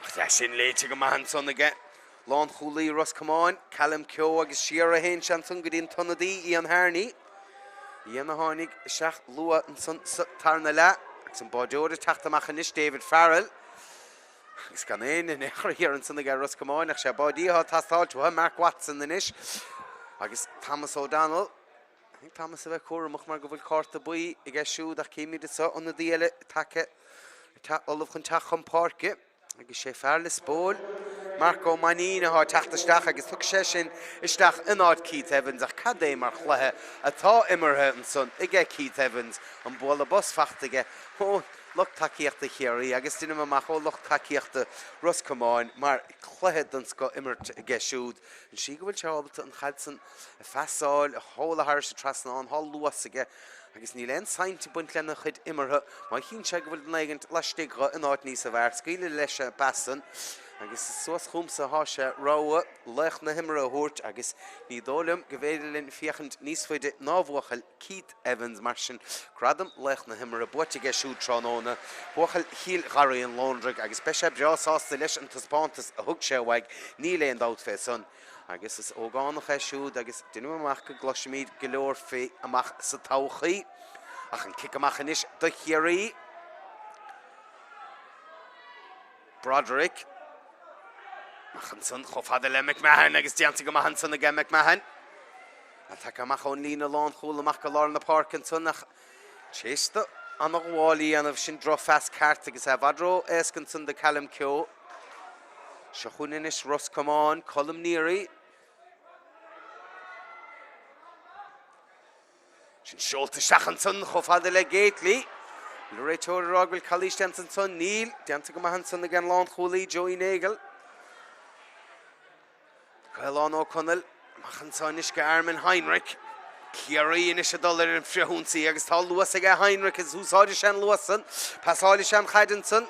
Ach é sin léite go maith ansan aige. Lánchúlaí Ros Comáin, Callum Keogh agus siar a théann sé ansan go dtí an t-ionadaí Ian Harney. Ian a tháinig isteach luath ansan sa tarna leath agus an báideoir ag teacht amach anois, David Farrell. Agus gan aon in aon chor thiar ansan aige Ros Comáin ach sé báidí atá ag teastáilt uathu, Mark Watson anois agus Thomas O'Donnell. Caithfidh Thomas a bheith cúramach mar go bhfuil cárta buí aige siúd ach címid anseo ionadaí eile tagtha ullamh chun teacht chun páirce. Agus sé fear Lios Póil, Marc Ó Mainnín atá ag teacht isteach agus thug sé sin isteach in áit Keith Evans ach cad é mar chluiche atá imeartha ansan aige Keith Evans, an bualadh bos fachta aige ó lucht tacaíochta Chiarraí agus deinim amach ó lucht tacaíochta Ros Comáin mar cluiche den scoth imeartha aige siúd. An tslí go bhfuil sé ábalta an chaid san a phasáil, a sheoladh thairis an trasnán, tá luas aige agus níl aon saint ag baint lena chuid imeartha. Má chíonn sé go bhfuil duine éigint laistigh dho in áit níosa bhfearr, scaoilfidh leis an bpas san agus is suas chugamsa atá sé rogha laoch na himeartha a thabhairt agus ní dóigh liom go bhféidir linn féachaint níos faide ná bhuachaill Keith Evans. Mar sin, gradam laoch na himeartha buaite aige siúd tráthnóna, buachaill Chill Gharraí an Lóndraigh agus beidh sé breá sásta leis an taispeántas a thug sé uaidh, níl aon dabht fé san. Agus is ógánach é siúd agus deinim amach go gcloisfimid go leor faoi amach sa todhchaí. Ach an cic amach anois do Chiarraí. Broderick. Amach ansan chomh fada le McMahon agus déanta go maith ansan aige McMahon. Tagtha amach ón líne lánchúil amach go lár na páirce ansan ach tar éis dó an-ghabháil a dhéanamh, sin drochphas ceart agus é i bhfad ró-éasca ansan do Callum Keogh. Seo chugainn anois Ros Comáin, Colm Neary. Sin seolta isteach ansan chomh fada le Gately. An réiteoir ag rá go bhfuil calaois déanta ansan? Níl. Déanta go maith ansan ag an lánchúlaí Joey Nagle. Caolán Ó Conaill amach anseo anois go Armin Heinrich. Ciarraí anois ag dul ar an frithionsaí agus tá luas aige Heinrich agus úsáidfidh sé an luas san. Pasálfaidh sé an chaid ansan.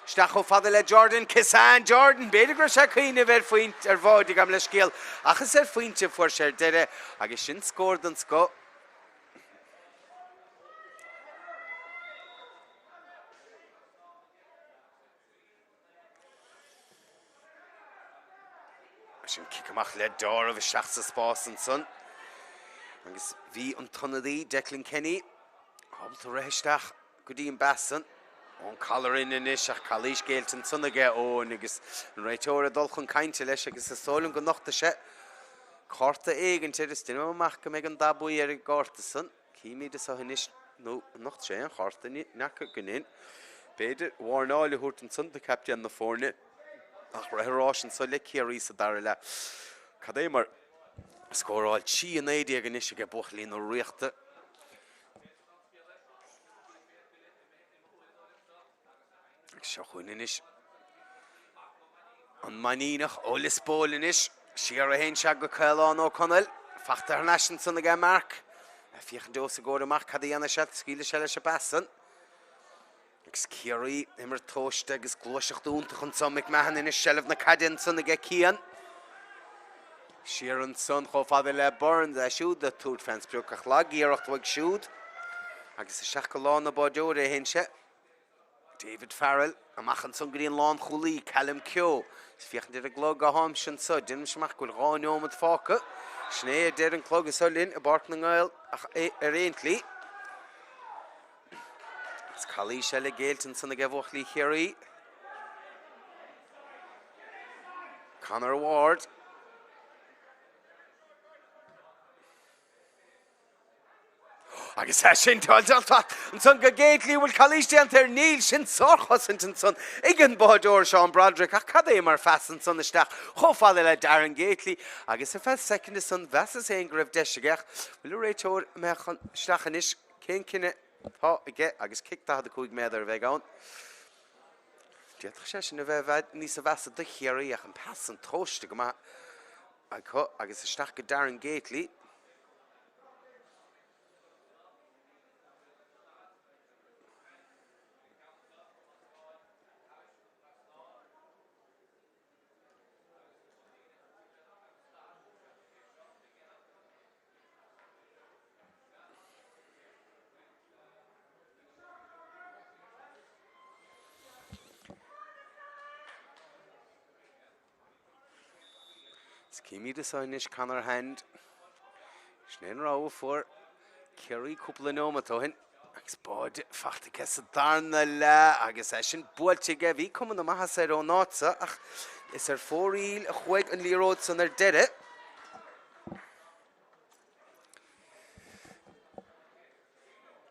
Isteach chomh fada le Jordan Kissane. Jordan, b'fhéidir go raibh sé ag cuimhneamh ar phointe, ar bháide gabh mo leithscéal, ach is ar phointe a fuair sé ar deireadh agus sin scór den scoth. Sin cic amach le deáramh isteach sa spás ansan. Agus bhí an t-ionadaí Declan Kenny. Ábalta rith isteach go dtí an bpas san. Eoin Colleran anois ach calaois géillte ansan aige Eoin agus an réiteoir ag dul chun cainte leis agus is dóigh liom go nochtfaidh sé cárta éigint air is déanaim amach go mbeidh an dath buí ar an gcárta san. Címid anso anois nó an nocht sé aon chárta ní fhaca go deimhin. B'fhéidir warnáil a thabhairt ansan do captaen na foirne ach rith ar ais anso le Ciarraí sa dara leath. Cad é mar scóráil 3 19 anois aige buachaillí na Ríochta. Agus seo chugainn anois an Mainíneach ó Lios Póil anois. Siar a théann sé go Caolán Ó Conaill. Fachta thar n-ais ansan aige Mark. Ag féachaint os a gcomhair amach cad a dhéanfaidh sé. Scaoilfidh sé leis an bpas san. Agus Ciarraí, imirt tomhaiste agus gluaiseacht iontach anso. McMahon anois, seilbh na caide ansan aige Cian. Siar ansan chomh fada le Burns, é siúd ag tabhairt fén sprioc ach lag-iarracht uaidh siúd. Agus isteach go lán na báideoirí a théann sé. David Farrell amach ansan go dtí an lánchúlaí, Callum Keogh. Is féachaint ar an gclog atháimse anso, déanaimse amach go bhfuil 2 neomat fágtha. Sin é a deir an clog anso linn i bPáirc na nGael ach ar aon tslí. Is calaois eile géillte ansan aige bhuachaillí Chiarraí. Conor Ward. Agus é sin ansan go Gately bhfuil calaois déanta air níl sin sárchosaint ansan ag an báideoir Seán Broderick ach cad é mar phas ansan isteach chomh fada le Darren Gately agus ar feadh soicind ansan mheasas féin go raibh deis aige ach bhfuil an réiteoir imithe isteach anois Cén cinneadh atá aige agus cic 45 méadar a bheidh ann? D'fhéadfadh sé sin a bheith i bhfad níosa mheasa do Chiarraí ach an pas san tomhaiste go maith acu agus isteach go Darren Gately. Is címid anso anois Conor Hand. Sin é an rogha a fuair Ciarraí cúpla neomat ó shin. Agus báide fachta aige sa darna leath agus é sin buailte aige. Bhí cuma na maitheasa air ón áit so ach is ar fóraoil a chuaigh an liathróid san ar deireadh.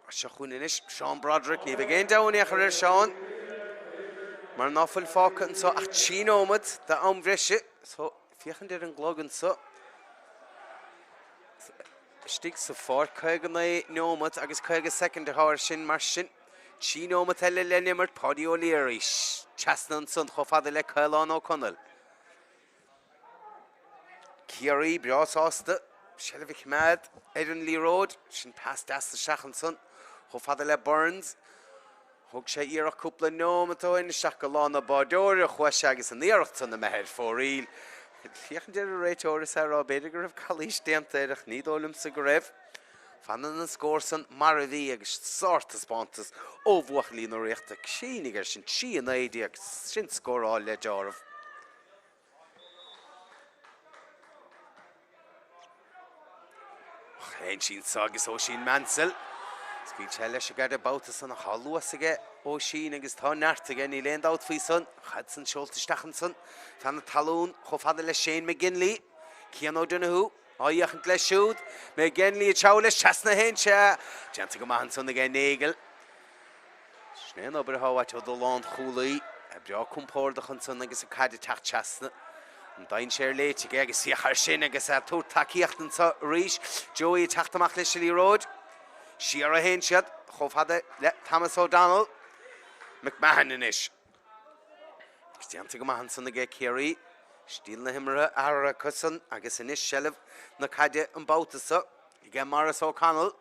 Seo chugainn anois Seán Broderick. Ní bheidh aon deabhadh in aon chor ar Seán mar ná fuil fágtha anso ach 3 nóiméad d'am bhreise. So, féachaint ar an gclog anso. Istigh sa pháirc 59 neomat agus 50 soicind atá air sin mar sin. 3 neomat eile le n-imirt, Páidí O'Leary trasna ansan chomh fada le Caolán Ó Conaill. Ciarraí breá sásta seilbh a choimeád ar an liathróid. Sin pas deas isteach ansan chomh fada le Burns. Thug sé iarracht cúpla neomat ó shin isteach go lán na báideoire a chuaigh sé agus an iarracht san imithe ar fóraoil. Féachaint ar an réiteoir is é a rá b'fhéidir go raibh calaois déanta air ach ní dóigh liomsa go raibh. Fanann an scór san mar a bhí agus sártaispeántas ó bhuachaillí na Ríochta. Cuimhnigh air sin, 3-19, sin scóráil le deáramh. Théann sí anso agus Oisín Mansell. Scaoil sé leis an gcaid an babhta san ach tá luas aige Oisín agus tá neart aige, níl aon dabht faoi san. Caid san seolta isteach ansan feadh na talún chomh fada le Shane McGinley. Cian O'Donoghue á fhéachaint leis siúd. McGinley ag treabhadh leis trasna a théann sé. Déanta go maith ansan aige Nagle. Sin é an obair atá uait ó do lánchúlaí. É breá compordach ansan agus an caid ag teacht trasna. An dainséar léite aige agus féach air sin agus é ag tabhairt tacaíocht anso arís. Joey ag teacht amach leis an liathróid. Siar a théann siad chomh fada le Thomas O'Donnell. McMahon anois. Agus déanta go maith ansan aige Ciarraí. Stíl na himeartha athraithe acusan agus anois seilbh na caide an babhta so aige Maurice O'Connell.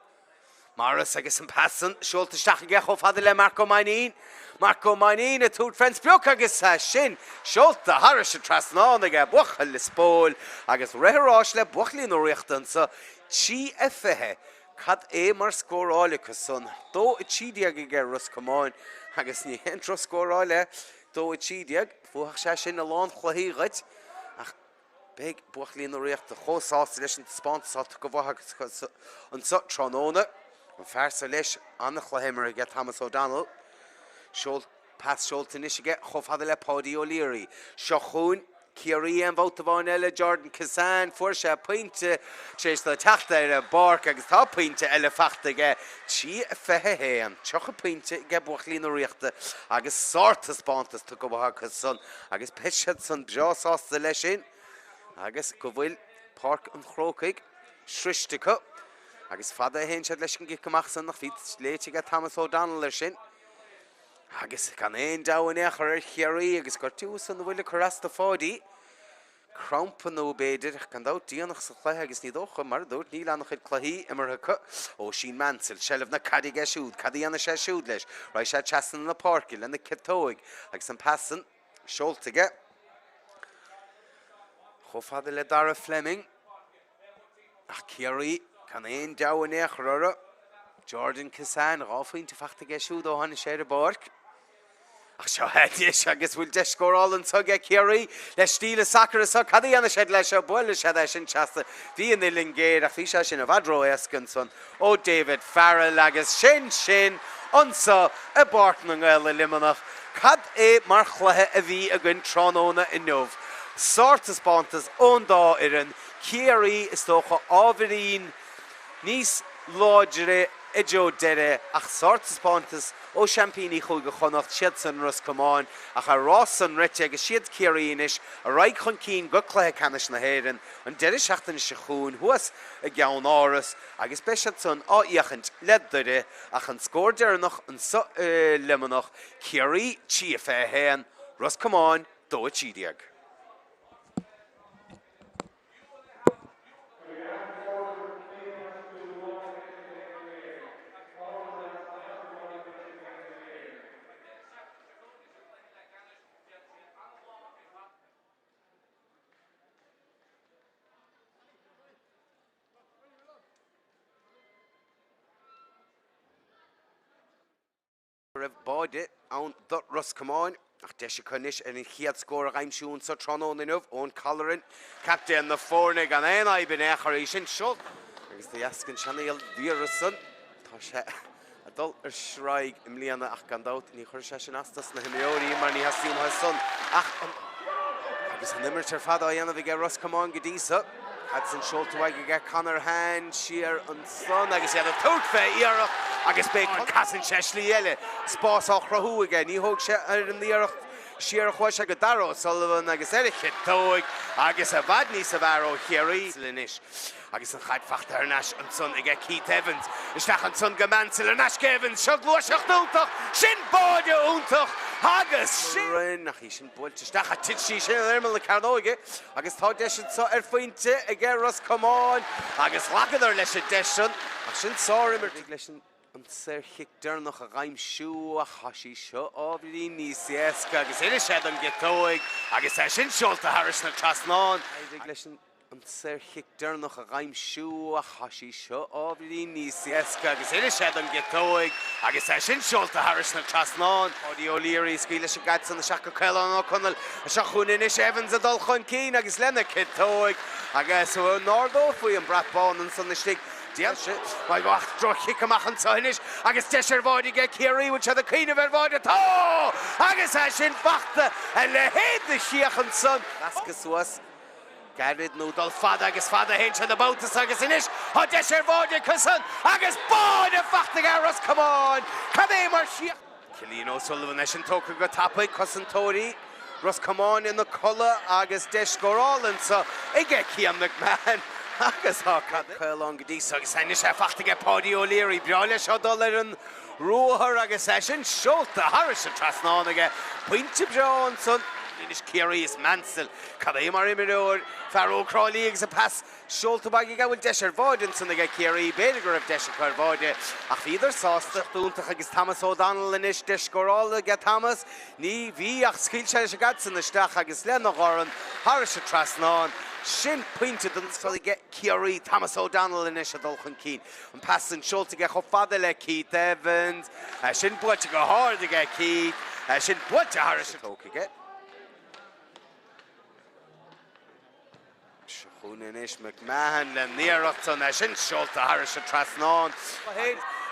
Maurice agus an pas san seolta isteach aige chomh fada le Marc Ó Mainnín. Marc Ó Mainnín ag tabhairt fén sprioc agus é sin seolta thairis an trasnán aige buachaill Lios Póil agus rith ar ais le buachaillí na Ríochta anso 3-20. Cad é mar scóráil acu san? 2-13 aige Ros Comáin agus ní haon drochscóráil é 2-13. Bhuafadh sé sin a lán chluichí dhuit ach Beidh buachaillí na Ríochta chomh sásta leis an taispeántas atá tugtha uathu anso tráthnóna. An fear so leis, an-chluiche imeartha aige Thomas O'Donnell. Seol, pas seolta anois aige chomh fada le Páidí O'Leary. Seo chugainn Ciarraí aon bhabhta amháin eile, Jordan Kissane, fuair sé pointe tar éis dó teacht ar an bpáirc agus tá pointe eile fachta aige, 3-21, 30 pointe aige buachaillí na Ríochta agus sártaispeántas tugtha acu san agus beidh siad san breá sásta leis sin agus go bhfuil Páirc an Chrócaigh sroiste acu. Agus fada a théann siad leis an gcic amach san ach bhí léite aige Thomas O'Donnell air sin. Agus gan aon deabhadh in aon chor ar Chiarraí agus gortú san a bhfuil ag cur as do Pháidí. Crampa nó b'fhéidir, ach gan dabht déanach sa chluiche agus ní dócha, mar a dúirt, níl an-chuid cluichí imeartha acu. Oisín Mansell, seilbh na caide aige siúd, cad a dhéanfaidh sé siúd leis? Raghaidh sé trasna na páirce lena chiotóig agus an pas san seolta aige chomh fada le Dara Fleming. Ach Ciarraí, gan aon deabhadh in aon chor orthu. Jordan Kissane, 2 phointe fachta aige siúd ó tháinig sé ar an bpáirc. Ach seo é anois agus bhfuil deis scórála anseo aige Ciarraí le stíl a sacair anseo. Cad a dhéanfaidh siad leis seo? Buailfidh siad é sin trasna. Bhí an uillinn géar ach bhí sé sin i bhfad ró-éasca ansan ó David Farrell agus sin sin anseo i bPáirc na nGael i Luimneach. Cad é mar chluiche a bhí againn tráthnóna inniu. Sártaispeántas ón dá fhoireann, Ciarraí is dócha ábhairín níos láidre i dtreo deiridh ach sártaispeántas ó seaimpíní Chúige Chonnacht, siadsan Ros Comáin, ach a rás san rite agus siad Ciarraí anois a raghaidh chun cinn go Cluiche Ceannais na hÉireann an deireadh seachtaine seo chugainn thuas i gCeann Áras agus beidh siad san á fhiachaint le Doire ach an scór deireanach anso i Luimneach, Ciarraí 3, 21, Ros Comáin 2, 13. Raibh báide ann do Ros Comáin ach deis acu anois ar an chéad scór a aimsiú anseo tráthnóna inniu. Eoin Colleran, captaen na foirne, gan aon fhadhb in aon chor í sin seo. Agus de dheasca an seanfhiabhras san, tá sé ag dul ar strae i mbliana ach gan dabht ní chuirfidh sé sin as dos na himreoirí mar ní theastaíonn uathu san ach an Agus an imirt ar fad á dhéanamh aige Ros Comáin go dtí so. Cad san seolta uaidh aige Conor Hand siar ansan agus iad ag tabhairt fé iarracht agus beidh Casann sé slí eile, spás á chruthú aige. Ní thóg sé ar an iarracht siar a chuaigh sé go Darragh O'Sullivan agus ar a chiotóig agus i bhfad níosa bhfearr ó Chiarraí anois. Agus an chaid fachta thar n-ais ansan aige Keith Evans. Isteach ansan go Mansell, ar n-ais go Evans. Seo gluaiseacht iontach! Sin báide iontach! Agus sin. Ach í sin buailte isteach ach thit sí sin ar imeall na cearnóige agus tá deis anso ar phointe aige Ros Comáin agus ghlacadar leis an deis san ach sin sár-imirt. leis an an saorchic deireanach a dh'aimsiú ach tá sí seo ábhairín níos éasca agus oirfidh sé don gciotóig agus é sin seolta thairis na trasnán. Éirigh leis an an saorchic deireanach a dh'aimsiú ach tá sí seo ábhairín níos éasca agus oirfidh sé don gciotóig agus é sin seolta thairis na trasnán. Páidí O'Leary ag scaoileadh leis an gcaid san isteach go Caolán Ó Conaill. Seo chugainn anois Evans ag dul chun cinn agus lena chiotóig agus an n-ardófaí an brat bán ansan istigh. Déan sé maith ach droch-chic amach anseo anois agus deis ar bháide aige Ciarraí, bhfuil siad ag cuimhneamh ar bháide? Tá! Agus é sin fachta, a leithéid de chríoch ansan. Lascadh suas gairid nó dul fada agus fada a théann sé na babhta seo agus anois tá deis ar bháide acusan agus báide fachta aige Ros Comáin! Cad é mar chríoch? Cillian O'Sullivan, é sin tógtha go tapaidh, cosantóirí Ros Comáin ina codladh agus deis scórála anseo aige Cian McMahon agus tá cad é. Caolán go dtí so agus anois é fachta aige Páidí O'Leary. Breá leis seo dul ar an ruathar agus é sin seolta thairis an trasnán aige. Pointe breá ansan. Anois Ciarraí is Mansell. Cad é mar imreoir, fear ó Thrá Lí agus an pas Seolta uaidh aige, bhfuil deis ar bháide ansan aige Ciarraí, b'fhéidir go raibh deis acu ar bháide ach bhíodar sásta. Iontach agus Thomas O'Donnell anois, deis scórála aige Thomas, ní bhí ach scaoil sé leis an gcaid san isteach agus lena dhorn thairis an trasnán. Sin pointe don scoth aige Ciarraí. Thomas O'Donnell anois ag dul chun cinn. An pas san seolta aige chomh fada le Keith Evans. É sin buailte go hard aige Keith. É sin buailte thairis an. Tógtha aige. Seo chugainn anois McMahon lena iarracht san, é sin seolta thairis an trasnán.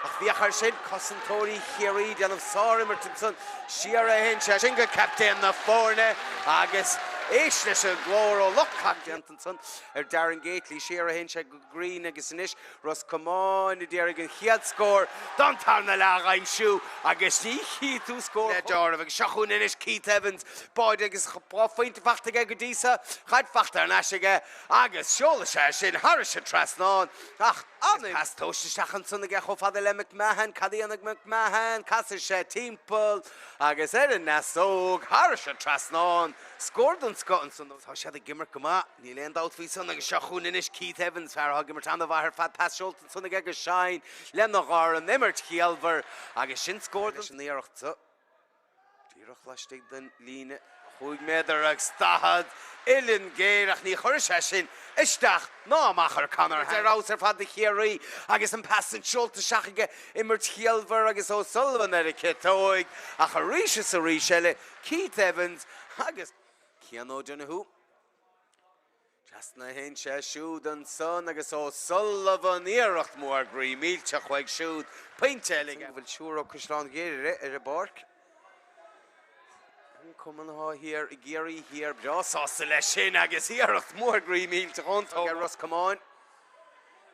Ach féach air sin, cosantóirí Chiarraí ag déanamh sár-imirt ansan. Siar a théann sé sin go captaen na foirne agus éist leis an nglór ó lucht tacaíochta ansan ar Darren Gately. Siar a théann sé go Greene agus anois Ros Comáin a d'iarraidh an chéad scór don tarna leath a aimsiú agus ní chífidh tú scór le deáramh agus seo chugainn anois Keith Evans, báide agus 2 phointe fachta aige go dtí seo, caid fachta thar n-ais aige agus seolfaidh sé sin thairis an trasnán ach an pas tomhaiste isteach ansan aige chomh fada le McMahon, cad a dhéanfaidh McMahon, casfaidh sé timpeall agus ar an fheasóg thairis an trasnán, scór den scoth ansan. Tá siad ag imirt go maith. Níl aon dabht faoi san agus seo chugainn anois Keith Evans, fear atá ag imirt an-mhaith ar fad, pas seolta ansan aige go Shine lena dhorn, imirt chiallmhar agus sin scór leis an iarracht seo. Díreach laistigh den líne chúig méadar agus 40, uillinn géar ach ní chuirfidh sé sin isteach ná amach ar Conor Hand. Ar fheabhas ar fad do Chiarraí agus an pas san seolta isteach aige, imirt chiallmhar agus O'Sullivan ar a ciotóig ach arís is arís eile Keith Evans agus Cian O'Donoghue. Trasna a théann sé siúd ansan agus O'Sullivan iarracht mhór groí millteach uaidh siúd. Pointe eile aige. Go bhfuil triúr ó Caisleán Ghriaire ar an bpáirc. An cumann atá thiar i gCiarraí Thiar breá sásta leis sin agus iarracht mhór groí millteach ón tóg ar Ros Comáin.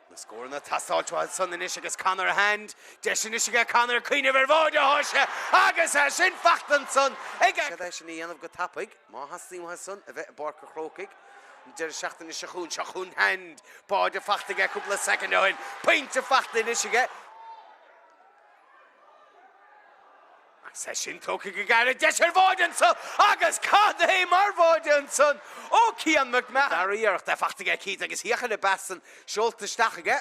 Na scóranna ag teastáilt uathu san anois agus Conor Hand, deis anois aige Conor cuimhneamh ar bháide atá sé agus é sin fachta ansan aige. Siad é sin a dhéanamh go tapaidh má theastaíonn uathu san a bheith i bPáirc an Chrócaigh an deireadh seachtaine seo chugainn. Seo chugainn Hand, báide fachta aige cúpla soicind ó shin, pointe fachta anois aige. Agus é sin tógtha go gairid, deis ar bháide anso agus cad é mar bháide ansan ó Cian McMahon! Dara iarracht é fachta aige Keith agus féach ar an bpas san seolta isteach aige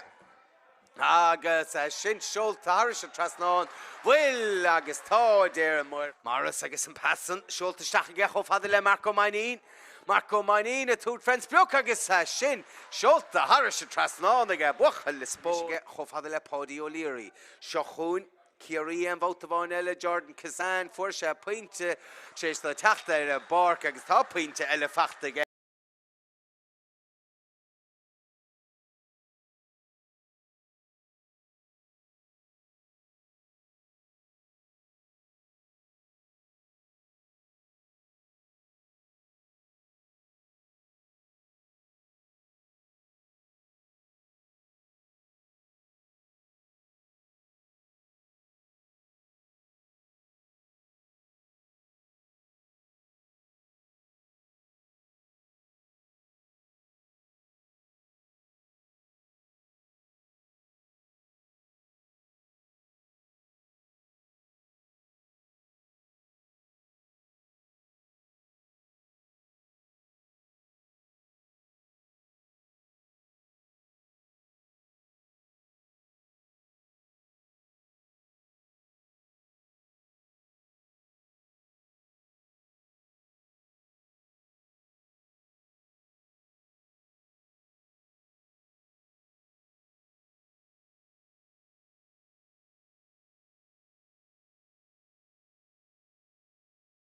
agus é sin seolta thairis an trasnán. Bhfuil agus tá, a deir an maor. Morris agus an pas san seolta isteach aige chomh fada le Marc Ó Mainnín. Marc Ó Mainnín ag tabhairt fén sprioc agus é sin seolta thairis an trasnán aige. Buachaill Lios Póil chomh fada le Páidí O'Leary. Seo chugainn Ciarraí aon bhabhta amháin eile, Jordan Kissane, fuair sé pointe tar éis dó teacht ar an bpáirc agus tá pointe eile fachta aige.